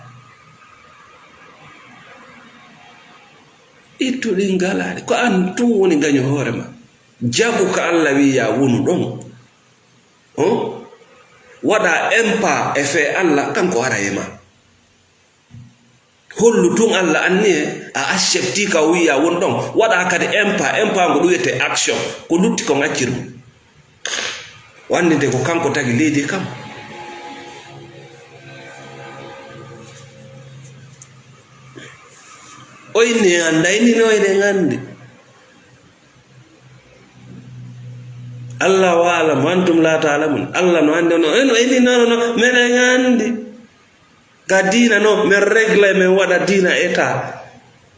Ittuɗi ngalaaɗi. Ko an tun woni gaño hoore ma. Jaɓu ko Allah wi'i ya wonu ɗon. On waɗa empa e fee Allah, kanko ara e ma. Hollu tun Allah anniye, a accepti ka o wi'i ya won ɗon. Waɗa kadi empa, empa ngo ɗum wiyete action. Ko lutti kon accir mo. O anndinte ko kanko tagi leydi kam. O inni en annda, inni no eɗen anndi. Allah wa alam, wa antum la ta'lamun. Allah no anndi, no, no, no, no, no, meɗen anndi. Ka diina no, men regle, men waɗa diina état.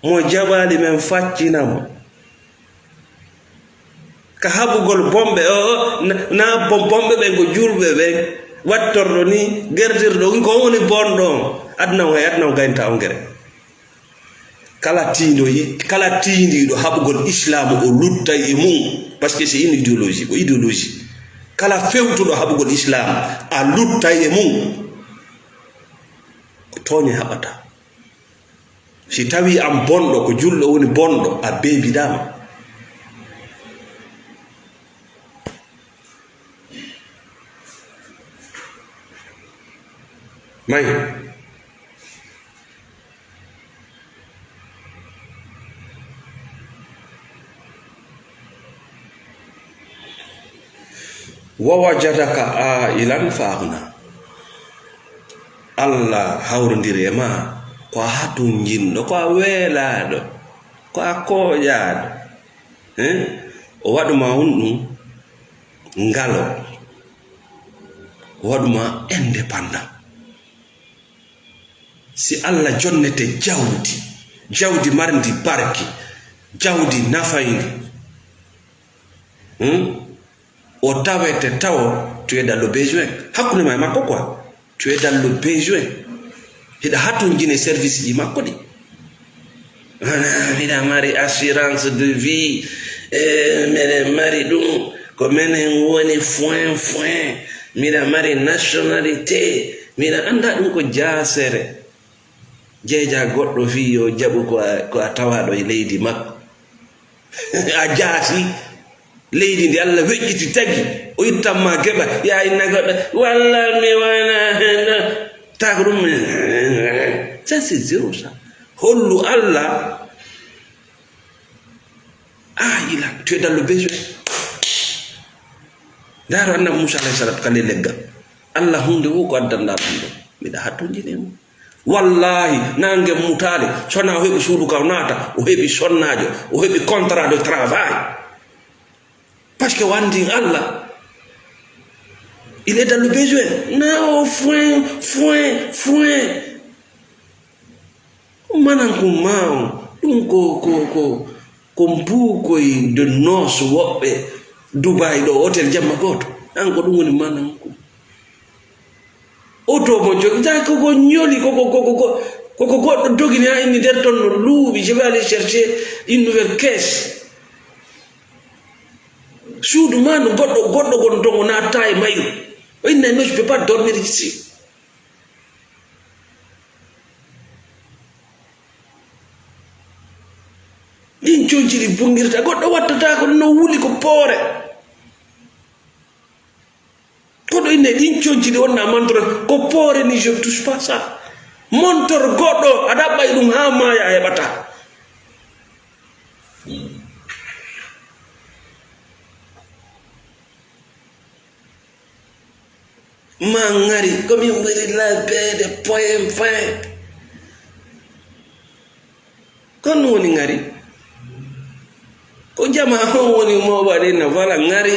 Mo jaɓaali, men faccina mo. Ka haɓugol bonɓe, o, o, na, na bon-, bonɓe ɓen ko julɓe ɓen. Wattorɗo ni, gertirɗo, ko woni bonɗo on. Aduna o, hay aduna o gaynta on gere. Kala tiindo yi-, kala tiindiiɗo haɓugol Islaamu, o luttay e mum, parce que c'est une idéologie, ko idéologie. Kala fewtuɗo haɓugol Islaamu, a luttay e mum, ko tooñe haɓata. Si tawi an bonɗo, ko julɗo woni bonɗo, a beebiɗaama. May. Wa wajadaka a'ilan fa aghna. Allah hawrondiri e ma ko a hatunjinɗo, ko a weelaaɗo, ko a kooƴaaɗo. Eh? O waɗu ma on ɗum ngalo. O waɗu ma indépendant. Si Allah jonnete jawdi, jawdi marndi barki, jawdi nafayndi, hmm? O tawete tawo, tu es dans le besoin. Hakkunde ma e makko quoi. Tu es dans le besoin. Hiɗa hatonjine service ji makko ɗi. Wala, miɗa mari assurance de vie. Eh, miɗa mari ɗum. Ko menen woni foin foin. Miɗa mari nationalité. Miɗa annda ɗum ko jaasere. Jeeja goɗɗo fii yo jaɓu ko a, ko a tawaaɗo e leydi makko. A jaasi leydi ndi Allah weƴƴiti tagi, o ittan ma geɓa, ya inna goɗɗo, walla mi wona hen. Ta ko ɗum, ça c'est zéro ça. Hollu Allah, ah, il a, tu es dans le besoin. Ndaaro annabi Musa alayhi salatu kala e leggal. Allah huunde wo ko addanɗaa ɗum ɗo. Miɗa hattonjini e mum. Wallahi, nange mutaali, sona o heɓi suudu ka o naata, o heɓi sonnaajo, o heɓi contrat de travail. Parce que wandin Allah, il est dans le besoin. Na o foin, foin, foin. Manan ko ma on, ɗum ko, ko, ko, ko mbuukoy de noos woɓɓe Dubai ɗo, hôtel jamma gooto. An ko ɗum woni manan ko. Oto mo jogi, ta koko ñoli, koko, koko, koko, koko goɗɗo dogini ha inni nder ton no luuɓi, je vais aller chercher une nouvelle caisse. Suudu ma no goɗɗo, goɗɗo gon ton o natta e mayru. O inna, non, je peux pas dormir ici. Ɗin conci ɗi bungirta, goɗɗo wattata ko no wuli ko poore. Kono inne ɗin conci ɗi wonna montre, ko poore ni, je touche pas ça. Montor goɗɗo, a ɗaɓɓay ɗum haa maaya, a heɓata. Ma ŋari, ko min ɓuri labbeede, poyen, poyen. Ko ɗum woni ŋari. Ko jama on woni mo waɗi no wala ŋari,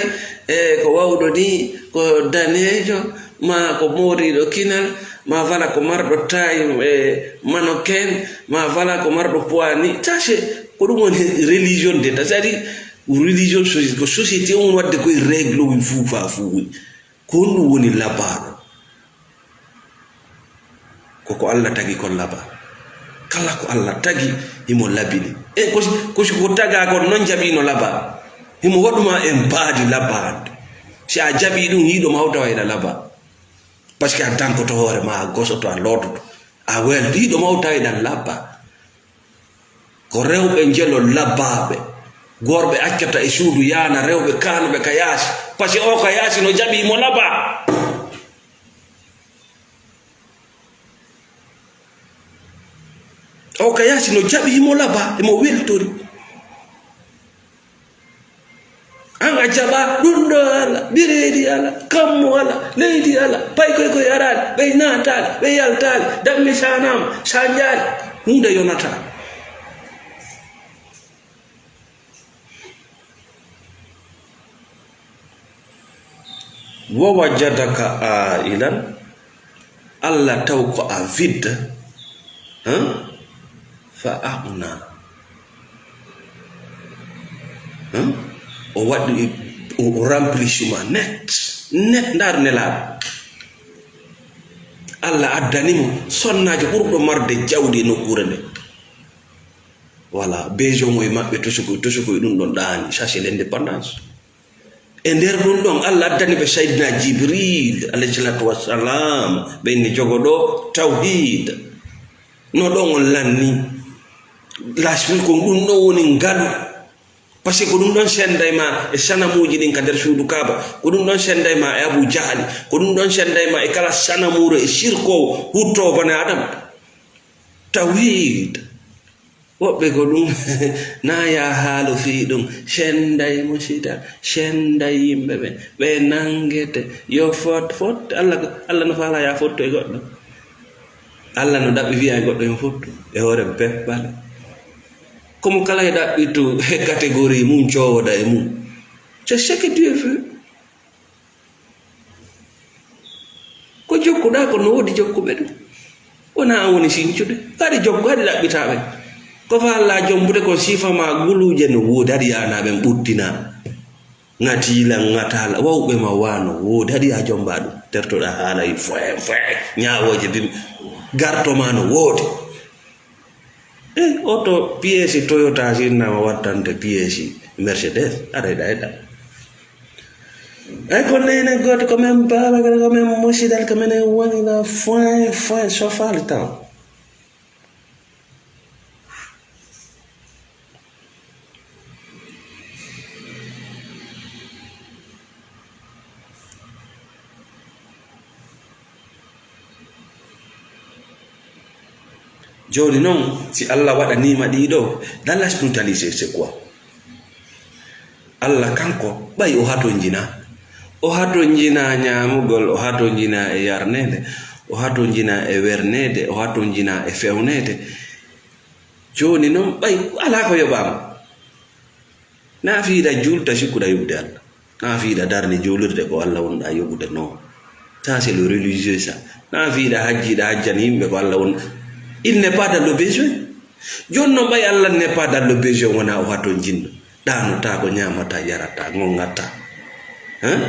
e ko wawɗo ni, ko daneejo, ma ko mooriiɗo kinal, ma wala ko marɗo taay, e manoken, ma wala ko marɗo poids ni. Tâche, ko ɗum woni religion de. C'est-à-dire, religion, soci-, ko société on wadde koye règle o fuu fa fuu. Ko honɗum woni labaaɗo? Ko ko Allah tagi kon labaa. Kala ko Allah tagi, himo labini. E ko si, ko si ko tagaa kon non jaɓi no labaa. Himo waɗu ma en baadi labaa. Si a jaɓi ɗum, hiɗo ma o tawa ina labaa. Parce que a dankoto hoore ma, a gosoto, a loototo. A wel, hiɗo ma o tawa ina labaa. Ko rewɓe njelo labaaɓe. Gorɓe accata e suudu yaana rewɓe kaanuɓe ka yaasi. Parce que o ka yaasi no jaɓi mo labaa. O ka yaasi no jaɓi mo labaa, emo weltori. An a jaɓa ɗum ɗo ala, bireedi ala, kammu ala, leydi ala, paykoy koy araali, ɓe naataali, ɓe yaltaali, dammi saanaama, saanjaali, huunde yonataa. Wa wajadaka ailan, Allah taw ko a vidde, hein? Fa agna. Hein? O waɗi, o, o remplissuma net, net, ndaar nelaaɗo. Allah addani mo sonnaajo ɓurɗo marde jawdi e nokkuure nde. Voilà, besoin o e maɓɓe tosokoy, tosokoy ɗum ɗon ɗaani, ça c'est l'indépendance. E nder ɗum ɗon, Allah addani ɓe Sayyidina Jibril, alayhi salatu wassalam, ɓe inni jogoɗo tawhid. No ɗon on lanni. Lasmi ko ɗum ɗon woni ngalu. Parce que ko ɗum ɗon senday ma e sanamuuji ɗin ka nder suudu Kaaba. Ko ɗum ɗon senday ma e Abu Jahali. Ko ɗum ɗon senday ma e kala sanamuuro e sirkoowo huttoowo bani Adama. Tawhid. Woɓɓe ko ɗum, na ya haalu fii ɗum, senday musida, senday yimɓe ɓe, ɓe nangete, yo fot, fot, Allah ko, Allah no faala ya fotto e goɗɗo. Allah no ɗaɓɓi wiya e goɗɗo yo fotto, e hoore beppale. Komo kala e ɗaɓɓitu e catégorie mum, cowoda e mum. C'est ce que Dieu veut. Ko jokkuɗaa ko no woodi jokkuɓe ɗum. Wonaa an woni sincude. Haɗi jokku, haɗi ɗaɓɓitaa ɓe. Ko faalaa jombude kon siifa ma guluuje no woodi, haɗi yaanaa ɓen ɓuddinaa. Ŋatiila, ŋataala, wawɓe ma waa no woodi, haɗi yaa jombaa ɗum. Tertoɗaa haala yi foye, foye, ñaawooje bim, garto ma no woodi. Eh, oto piyeesi Toyota sinnama wattante piyeesi Mercedes. Aɗa yiɗa yiɗa. Ay ko nene goto ko men baba ko men musidal ko men woni la foin foin sofali taw. Jooni noon, si Allah waɗaniima ɗii ɗoo, dans la spiritualité, c'est quoi? Allah kanko, ɓay o hatonjinaa. O hatonjinaa ñaamugol, o hatonjinaa e yarneede, o hatonjinaa e werneede, o hatonjinaa e fewneede. Jooni noon, ɓay alaa ko yoɓaama. Naa fiiɗa juulta, sikkuɗa yoɓude Allah. Naa fiiɗa darni juulirde, ko Allah wonɗa yoɓude, non. Ça, c'est le religieux, ça. Naa fiiɗa hajjiɗa hajjani yimɓe, ko Allah won. Il n'est pas dans le besoin. Jooni noon, ɓay Allah n'est pas dans le besoin, wonaa o hatonjinɗo. Ɗaanotaako, ñaamataa, yarataa, ŋoŋataa. Hein?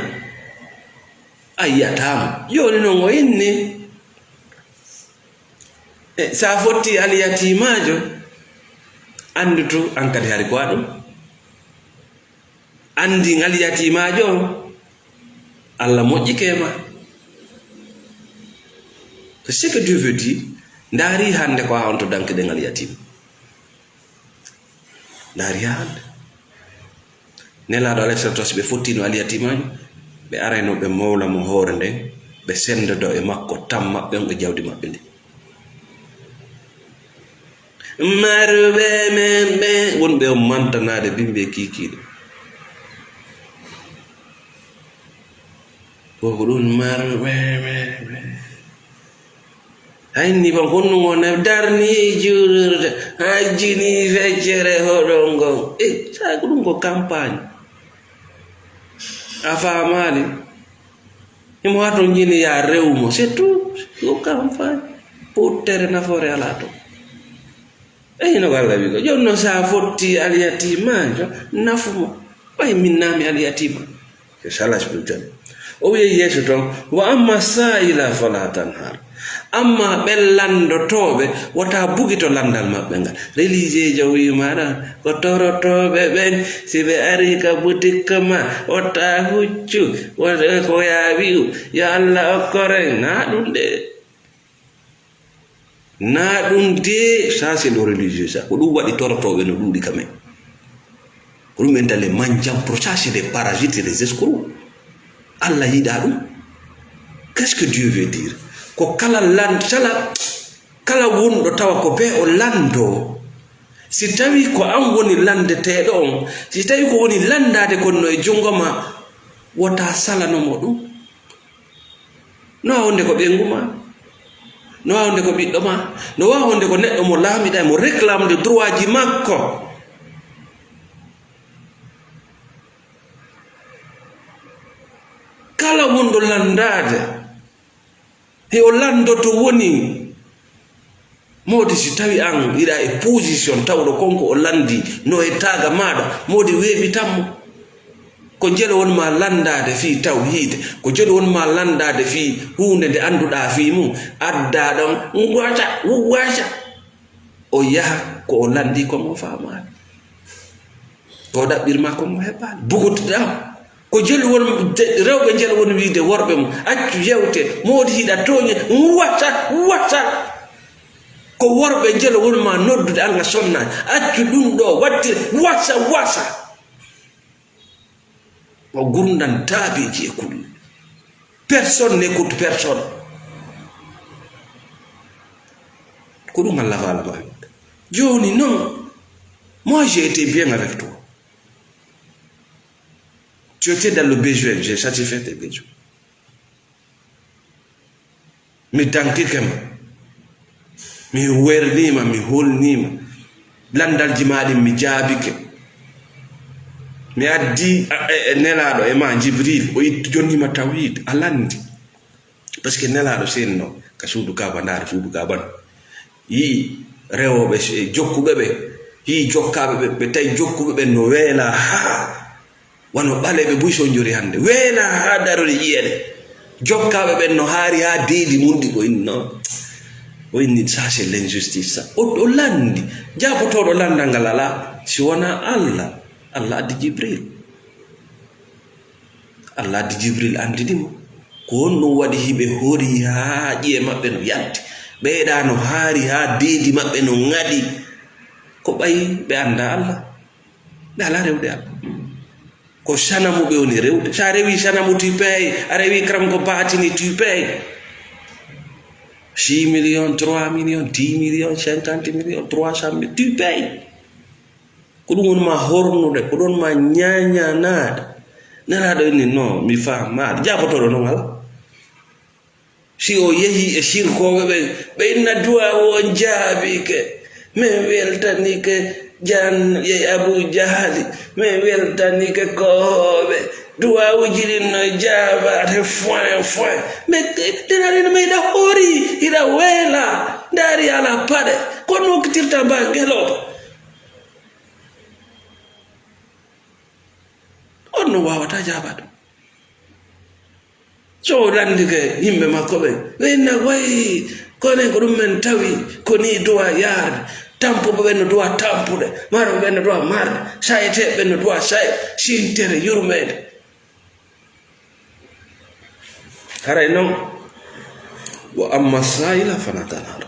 A yiyataa mo. Jooni noon o inni. E, so a fotti alyatimaajo, anndu to an kadi hari ko a ɗum. Anndin alyatimaajo on, Allah moƴƴike e ma. C'est ce que Dieu veut dire. Ndaari hannde ko haa on to danke ɗen alyatima. Ndaari haa hannde. Nelaaɗo alayhi salatu wassalam, ɓe fottino alyatimaajo, ɓe arayno ɓe mowla mo hoore nden, ɓe senndodo e makko tan maɓɓe on e jawdi maɓɓe ndin. Marɓe men ɓe, wonɓe on mantanaade bimbi e kiikiiɗe. Ko ko ɗum marɓe men ɓe. Hay ni ba honnugo ne darni juulirde, hajjini feccere hoɗon ngon. Eh, sa ko ɗum ko campagne. A faamaali? Himo hatonjini ya rew mo, c'est tout. Ko campagne. Pottere nafoore alaa ton. Eyi, no ko Allah wi ko. Jooni noon, so a fotti alyatimaajo, nafu mo. Ɓay min naa mi alyatima. C'est ça la spiritualité. O wi'i yeeso toon, "Wa amma sa'ila fala tanhar." Amma ɓen lanndotooɓe, wota bugito lanndal maɓɓe ngal. Religieujo wi'i ma ɗon, ko torotooɓe ɓen, si ɓe ari ka boutique ma, wota huccu, wota ko ya wi'u, "Yo Allah okkoren." Naa ɗum de. Naa ɗum de, ça c'est le religieux ça. Ko ɗum waɗi torotooɓe no ɗuuɗi ka men. Ko ɗum en dale manjam pro, ça c'est des parasites, c'est des escrocs. Allah yiɗaa ɗum. Qu'est-ce que Dieu veut dire? Ko kala lan-, kala, kala wonɗo tawa ko bee o lanndoo, si tawii ko an woni lanndeteeɗo on, si tawii ko woni lanndaade kon no e junngo ma, wota salano mo ɗum. No waawi wonde ko ɓeyngu ma, no waawi wonde ko ɓiɗɗo ma, no waawi wonde ko neɗɗo mo laamiɗaa, mo réclame de droit ji makko. Kala wonɗo lanndaade, he o lanndoto woni. Moodi, si tawi an hiɗa e position tawɗo konko o lanndi no e taaga maaɗa, moodi weeɓitan mo. Ko jelo won ma lanndaade fii tawhiid, ko jelo won ma lanndaade fii huunde nde annduɗaa fii mum, addaa ɗon, ngwaca, wuwwaca. O yaha ko o lanndi kon o faamaali. Ko ɗaɓɓir ma kon mo heɓaali. Bugutuɗo am. Ko jelu won, je-, rewɓe njelu won wiide worɓe mum, "Accu yewte, moodi hiɗa tooñe, wasa, wasa." Ko worɓe njelu won ma noddude an a sonna, "Accu ɗum ɗo, wattir, wasa, wasa." O gurndan taabeeji e kulle. Personne n'écoute personne. Ko ɗum Allah faala ma. Jooni non, moi j'ai été bien avec toi. Tu étais dans le besoin, j'ai satisfait tes besoins. Mi dankike ma. Mi wernii ma, mi holnii ma. Lanndalji maa ɗin mi jaabike. Mi addi a, e, e Nelaaɗo e ma Jibril, o itti, jonnii ma tawhiid, a lanndi. Parce que Nelaaɗo seenno ka suudu Kaaba, ndaari suudu Kaaba no. Yi'i rewooɓe s-, jokkuɓe ɓe, yi'i jokkaaɓe ɓe, ɓe tawi jokkuɓe ɓen no weelaa haa wano ɓaleeɓe buy so njori hannde. Weelaa haa darori ƴi'e ɗe. Jokkaaɓe ɓen no haari haa deedi mun ɗi ko inno. O inni, "Ça, c'est l'injustice, ça." O, o lanndi. Jaabotooɗo lanndal ngal alaa, si wonaa Allah. Allah addi Jibril. Allah addi Jibril anndini mo. Ko honɗum waɗi hiɓe hoori haa ƴi'e maɓɓe no yalti? Ɓeyɗa no haari haa deedi maɓɓe no ŋaɗi. Ko ɓay ɓe anndaa Allah. Ɓe alaa rewde Allah. Ko sanamu ɓe woni rewde. So a rewi sanamu, tu payes. A rewi karam ko baatini, tu payes. Six millions, trois millions, dix millions, cinquante millions, trois cent mille, tu payes. Ko ɗum woni ma hornude, ko ɗon ma ñaañaanaade. Nelaaɗo inni, "Non, mi faamaade." Jaabotooɗo noon alaa. Si o yehi e sirkooɓe ɓen, ɓe inna duwaawu on jaabike. Min weltanike Jan e Abu Jahali. Min weltanike koohooɓe. Duwaawuji ɗin no jaabaade foin, foin. Mais, eh, Nelaaɗo inni, mais hiɗa hoori, hiɗa weela. Ndaari alaa paɗe. Ko nokkitirta mba ngelooba. On no waawata jaabaade. So o lanndike yimɓe makko ɓen, ɓe inna, "Way, kono ko ɗum men tawi, ko nii duwa yaarde. Tampuɓe ɓen no duwa tampude, marɓe ɓen no duwa marde, sayeteeɓe ɓen no duwa saye, sintere, yurmeende." Haray non, "Wa amma saa'ila fala tanhar."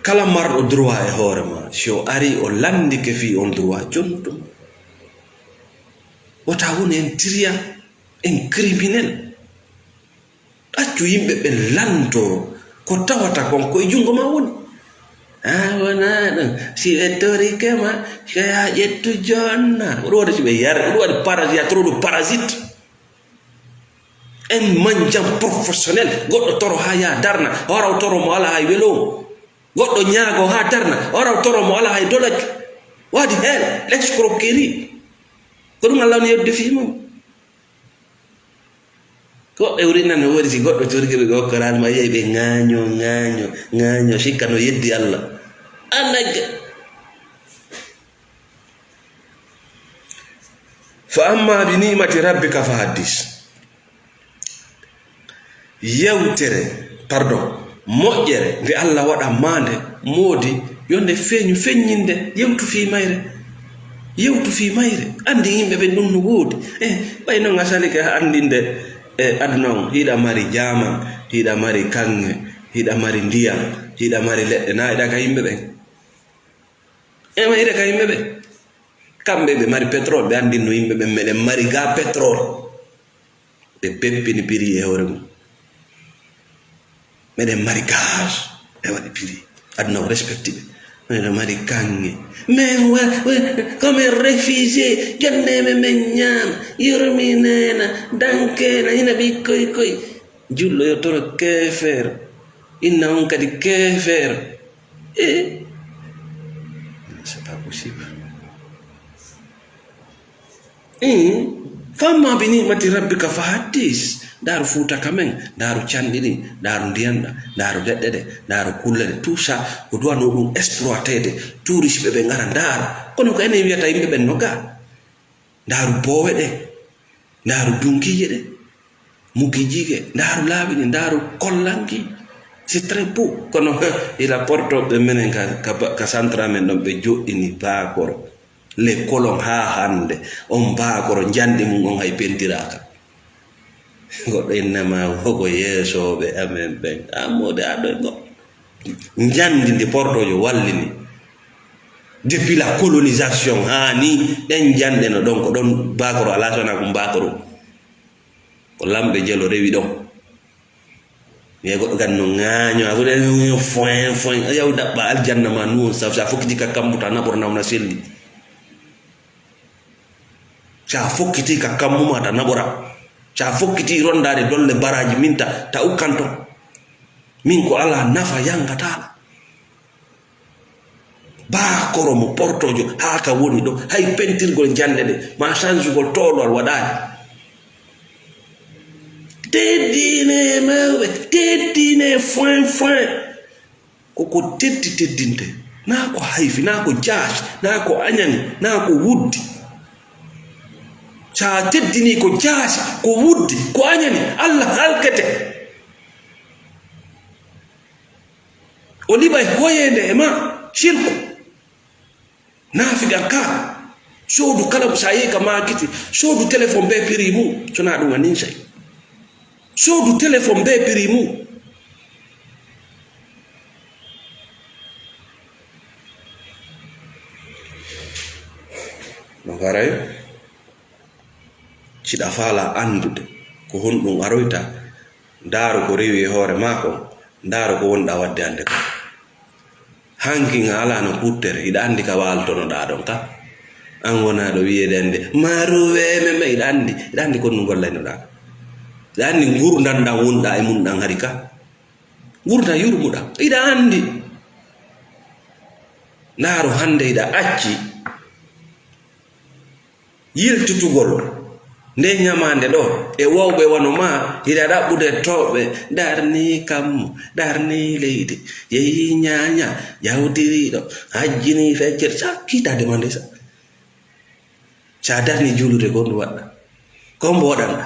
Kala marɗo droit e hoore ma, si o ari o lanndike fii on droit, jonnu ɗum. Wota wonu en tiriyan, en criminel. Accu yimɓe ɓen lanndoo ko tawata kon ko e junngo ma woni. A wonaa ɗum, si ɓe torike ma, ko yaa ƴettu jonna. Ko ɗum waɗi si ɓe yar, ko ɗum waɗi parasi-, y a trop de parasites. En manjan professionnel, goɗɗo toro haa yaa darna, o ara o toro mo alaa hay welo. Goɗɗo ñaago haa darna, o ara o toro mo alaa hay dolak. Waɗi heen, l'escroquerie. Ko ɗum Allah woni yeddude fii mum. Ko ɓe wuri nan no woodi si goɗɗo torgiri ɓe okkoraani ma, yehi ɓe ŋaaño, ŋaaño, ŋaaño, sikka no yeddi Allah. Annaje. Fa amma bi ni'mati rabbika fa haddis. Yewtere, pardon, moƴƴere nde Allah waɗan maa nde, moodi yo nde feeñu feññinde, yewtu fii mayre. Yewtu fii mayre. Anndin yimɓe ɓen ɗum no woodi. Eh, ɓay non a salike anndinde, eh, aduna on, hiɗa mari jaaman, hiɗa mari kaŋŋe, hiɗa mari ndiyam, hiɗa mari leɗɗe, naa hiɗa ka yimɓe ɓen. E ma hiɗa ka yimɓe ɓen. Kamɓe ɓe mari pétrole, ɓe anndinno yimɓe ɓen, meɗen mari gaa pétrole. Ɓe peppini prix e hoore mum. Meɗen mari gaz, ɓe waɗi prix. Aduna o respecti ɓe. Meɗen mari kaŋŋe. Men wa-, wa-, ko men réfugié, jonne men men ñaam, yurminena, dankena, ina ɓikkoy koy. Julɗo yo toro keefeero. Inna on kadi keefeero. Eh? C'est pas possible. Iin, fa amma bi ni'mati rabbika fa haddis. Ndaaru Fuuta ka men, ndaaru canɗi ɗin, ndaaru ndiyan ɗan, ndaaru leɗɗe ɗe, ndaaru kulle ɗe. Tout ça, ko duwano ɗum exploité de. Touriste ɓe ɓe ngara ndaara. Kono ko enen wiyata yimɓe ɓen no gaa. Ndaaru boowe ɗe, ndaaru dunkiije ɗe, mukijiige, ndaaru laawi ɗi, ndaaru kollanki. C'est très beau. Kono ila porto ɓe menen ka, ka, ka centre amen ɗon ɓe joɗɗini baakoro. Les colons haa hannde, on baakoro njanɗi mum on hay pentiraaka. Goɗɗo innama ko yeesooɓe amen ɓen. Amode aɗo e goɗɗo. Njanndi ndi portoojo wallini. Depuis la colonisation haa ni, ɗen njanɗe no ɗon, ko ɗon baakoro alaa, so wonaa ko baakoro. Ko lamɓe jelo rewi ɗon. Wiya goɗɗo kadi no ŋaaño, a fuɗe foin, foin. A yaw daɓɓa aljanna ma nu on saf, sa fokkiti ka kammu ta naɓora nawna selli. Sa fokkiti ka kammu ma ta naɓora. Sa fokkiti rondaade dolle baraaji min ta, ta ukkanto. Min ko alaa nafa yangataala. Baakoro mo portoojo haa ka woni ɗo, hay pentirgol njannde ɗe, maa sansugol toolowal waɗaani. Teddine mawɓe, teddine foin foin. Ko ko teddi teddinte, naa ko hayfi, naa ko jaasi, naa ko añani, naa ko wuddi. So a teddinii ko jaasi, ko wuddi, ko añani, Allah halkete. O liɓay hoyeende e ma, sirku. Naafiqan ka, soodu kala ko sa yehi ka maakiti, soodu téléphone be prix mum, so na ɗum a ninsay. Soodu téléphone be prix mum. No haray, siɗa faala anndude ko honɗum aroyta, ndaaru ko rewi e hoore maa kon, Ndaaro ko wonɗaa waɗde hannde ka. Hankin a alaa no kuttere, hiɗa anndi ka waaltonoɗaa ɗon ka. An wonaa ɗo wiyeede hannde, maaruwe men men, hiɗa anndi, hiɗa anndi ko ɗum gollaynoɗaa ka. Hiɗa anndi ngurndan ɗan wonɗaa e mun ɗan hari ka. Ngurndan yurmuɗaa, hiɗa anndi. Ndaaro hannde hiɗa acci yiltitugol nde ñamaande ɗo e wowɓe wano maa, hiɗa ɗaɓɓude toɓɓe, darni kammu, darni leydi, yehi ñaaña, yawtiriiɗo, hajjini feccere, sa kiitaade ma ndesa. Sa darni juulude ko honɗum waɗɗa? Ko hombo waɗanɗa?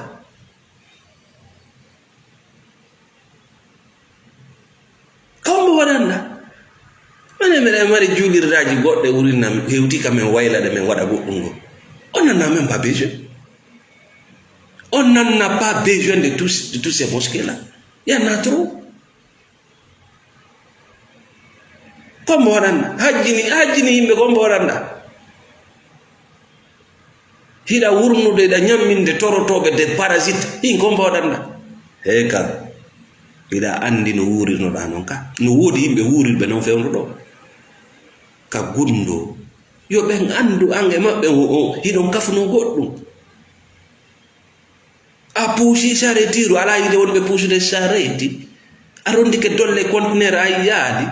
Ko hombo waɗanɗa? Mane meɗen mari juulirdaaji goɗɗe wurinna hewti ka men wayla ɗe men waɗa goɗɗum ngo. On n'en a même pas besoin. On n'en a pas besoin de tous, de tous ces mosquées-là. Il y en a trop. Ko hombo waɗanɗa? Hajjini, hajjini yimɓe, ko hombo waɗanɗa? Hiɗa wurnude, hiɗa ñamminde torotooɓe, des parasites, ɗin ko hombo waɗanɗa? Hey kan, hiɗa anndi no wuurirnoɗaa non ka? No woodi yimɓe wuurirɓe non fewndo ɗo. Ka gunndoo, yo ɓen anndu an e maɓɓe o, o, hiɗon kafunoo goɗɗum. A puusi saretiiru, alaa yiide wonɓe puusude sareti. A rondike dolle conteneur, a yaali.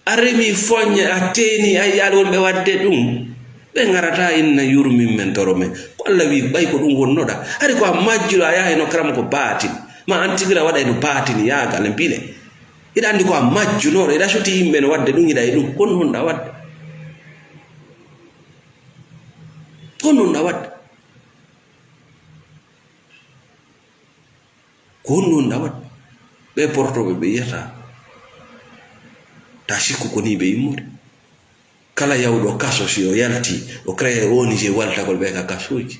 A remi foññe, a teeni, a yiyaali wonɓe waɗde ɗum. Ɓe ngarataa inna yurmin men toro men. Ko Alla wi'i, ɓay ko ɗum wonnoɗaa. Hari ko a majjuɗo, a yahay no karama ko baatin. Ma an tigi la waɗay no baatin, yaagal e bile. Hiɗa anndi ko a majjunooɗo, hiɗa soti yimɓe no waɗde ɗum, hiɗa e ɗum. Ko honɗum wonɗaa waɗde? Ko honɗum wonɗaa waɗde? Ko honɗum wonɗaa waɗde? Ɓee portooɓe ɓe yiyataa. Taa sikku ko nii ɓe immude. Kala yawɗo kaso, si o yalti, o créé O N G waltagol ɓe ka kasooji.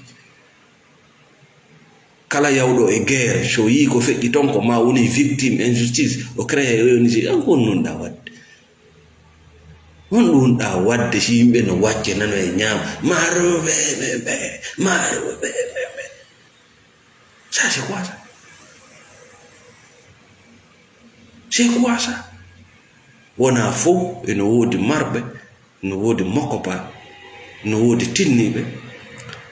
Kala yawɗo e guerre, so yii ko feƴƴi ton, ko ma woni victime injustice, o créé O N G. An ko honɗum wonɗaa waɗde? Honɗum wonɗaa waɗde si yimɓe no wacce nano e ñaama? Maaroɓe ɓe ɓe, maaroɓe ɓe ɓe. Ça, c'est quoi ça? C'est quoi ça? Wonaa fow, eno woodi marɓe, no woodi mokkopa, no woodi tinniiɓe,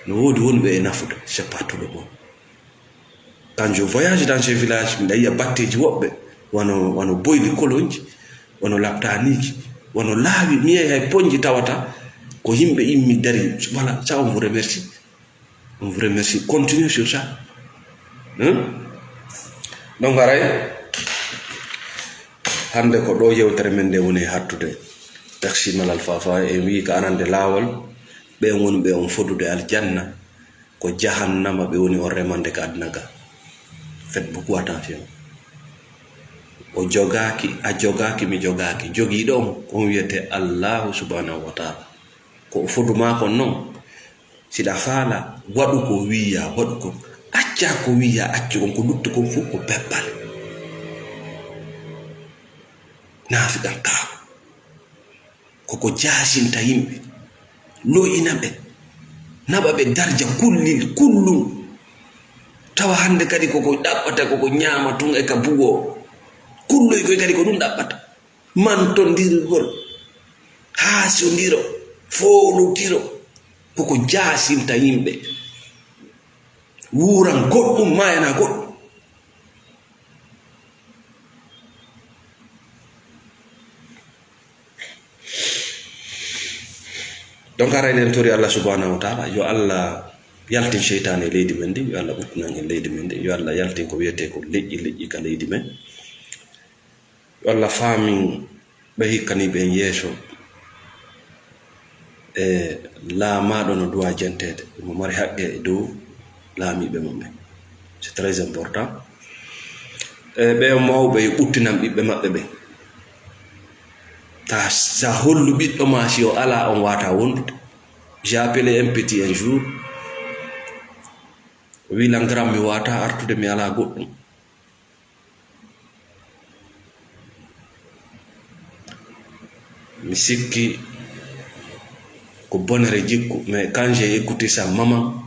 no woodi wonɓe e nafude. C'est pas tout le monde. Quand je voyage dans ces villages, miɗa yiya batteeji woɓɓe, wano, wano boyli kolonji, wano laptaaniiji, wano laawi, mi yiyay hay ponji tawata ko yimɓe immi dari. Voilà, ça, on vous remercie. On vous remercie. Continuez sur ça. Hein? Donc, haray, hannde ko ɗo yewtere men nde woni hattude. Taxi Malal Fafa en wii ko arande laawol, ɓen woni ɓe on fodude aljanna, ko jahannama ɓe woni on remande ka aduna ga. Faites beaucoup attention. O jogaaki, a jogaaki, mi jogaaki. Jogiiɗo on, ko on wiyete Allahu subhanahu wa taala. Ko o fodu maa kon non, siɗa faala, waɗu ko wiiya, waɗu ko, acca ko wiiya, accu kon, ko lutti kon fof ko peppal. Naafiqan kaa. Koko jaasinta yimɓe, lo'ina ɓe, naɓa ɓe darja kullil, kullum. Tawa hannde kadi koko ɗaɓɓata, koko ñaama tun e ka bugo. Kulloy koy kadi ko ɗum ɗaɓɓata. Mantondirgol, haasondiro, foolotiro, koko jaasinta yimɓe. Wuuran goɗɗum, maayana goɗɗum. Donc, aray, eɗen tori Allah subhanahu wa taala, yo Allah yaltin seytaane e leydi men ndi, yo Allah ɓuttinan en leydi men ndi, yo Allah yaltin ko wiyetee ko leƴƴi, leƴƴi ka leydi men. Yo Allah faamin ɓe hikkaniiɓe en yeeso, e laamaaɗo no duwa jenteede, mo mari haqqe e dow laamiiɓe mum ɓen. C'est très important. E ɓe mawɓe yo ɓuttinan ɓiɓɓe maɓɓe ɓen. Ta, sa hollu ɓiɗɗo ma si o alaa, on waata wondude. J'ai appelé un petit un jour, o wi lan, "Grand, mi waata artude, mi alaa goɗɗum." Mi sikki ko bonere jikku, mais quand j'ai écouté sa maman,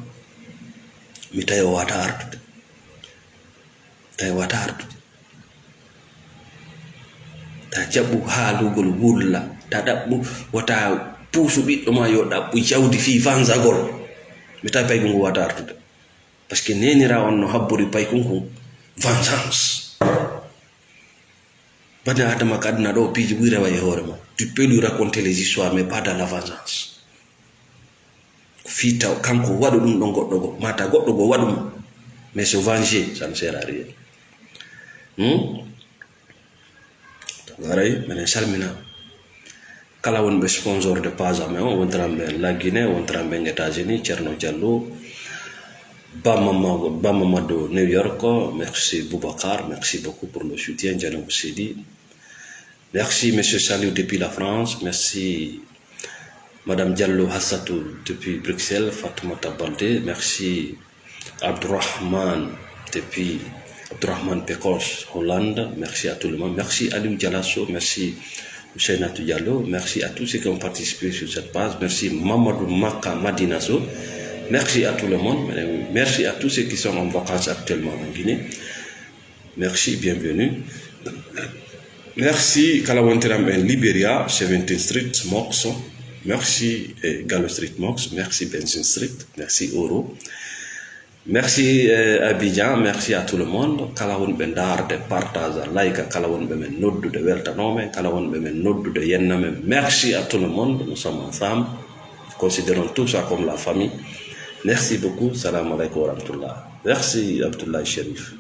mi tawi o wata artude. Tawi o wata artude. Jaɓu haalugol wulla, ta ɗaɓɓu, wota puusu ɓiɗɗo ma yo ɗaɓɓu jawdi fii vansagol. Mi tawi paygu ngu wata artude. Parce que neenira on no habbori paykun kun, vengeance. Bani Adama ka aduna ɗo, piiji buy rewa e hoore ma. Tu peux lui raconter les histoires, mais pas dans la vengeance. Ko fii taw kanko waɗu ɗum ɗon goɗɗo go, mata goɗɗo go waɗu mo. Mais se venger, ça ne sert à rien. Hmm? Haray, menen salmina kala wonɓe sponsor de page amen o, wontiranɓe en La Guinée, wontiranɓe en États-Unis, Thierno Diallo, Ba Mama-, Ba Mamadou New York, merci Boubacar, merci beaucoup pour le soutien, Diallo Sidi. Merci Monsieur Saliou depuis la France, merci Madame Diallo Hassatou depuis Bruxelles, Fatoumata Baldé, merci Abdourahmane depuis Abdourahmane Pekos, Hollande, merci à tout le monde. Merci Aliou Dialasso, merci Ousseynatou Diallo, merci à tous ceux qui ont participé sur cette page. Merci Mamadou Maka Madinasso, merci à tout le monde. Merci à tous ceux qui sont en vacances actuellement en Guinée. Merci, bienvenue. Merci kala wontiranɓe en Liberia, Seventeen Street Mox. Merci, eh, Gallo Street Mox. Merci, Benson Street. Merci, Oro. Merci, eh, Abidjan. Merci à tout le monde. Kala wonɓe ndaarde, partage, like, kala wonɓe men noddude, weltanoo men, kala wonɓe men noddude, yenna men. Merci à tout le monde. Nous sommes ensemble. Considérons tout ça comme la famille. Merci beaucoup. Salam alaikum wa rahmatullah. Merci, Abdoulaye Chérif.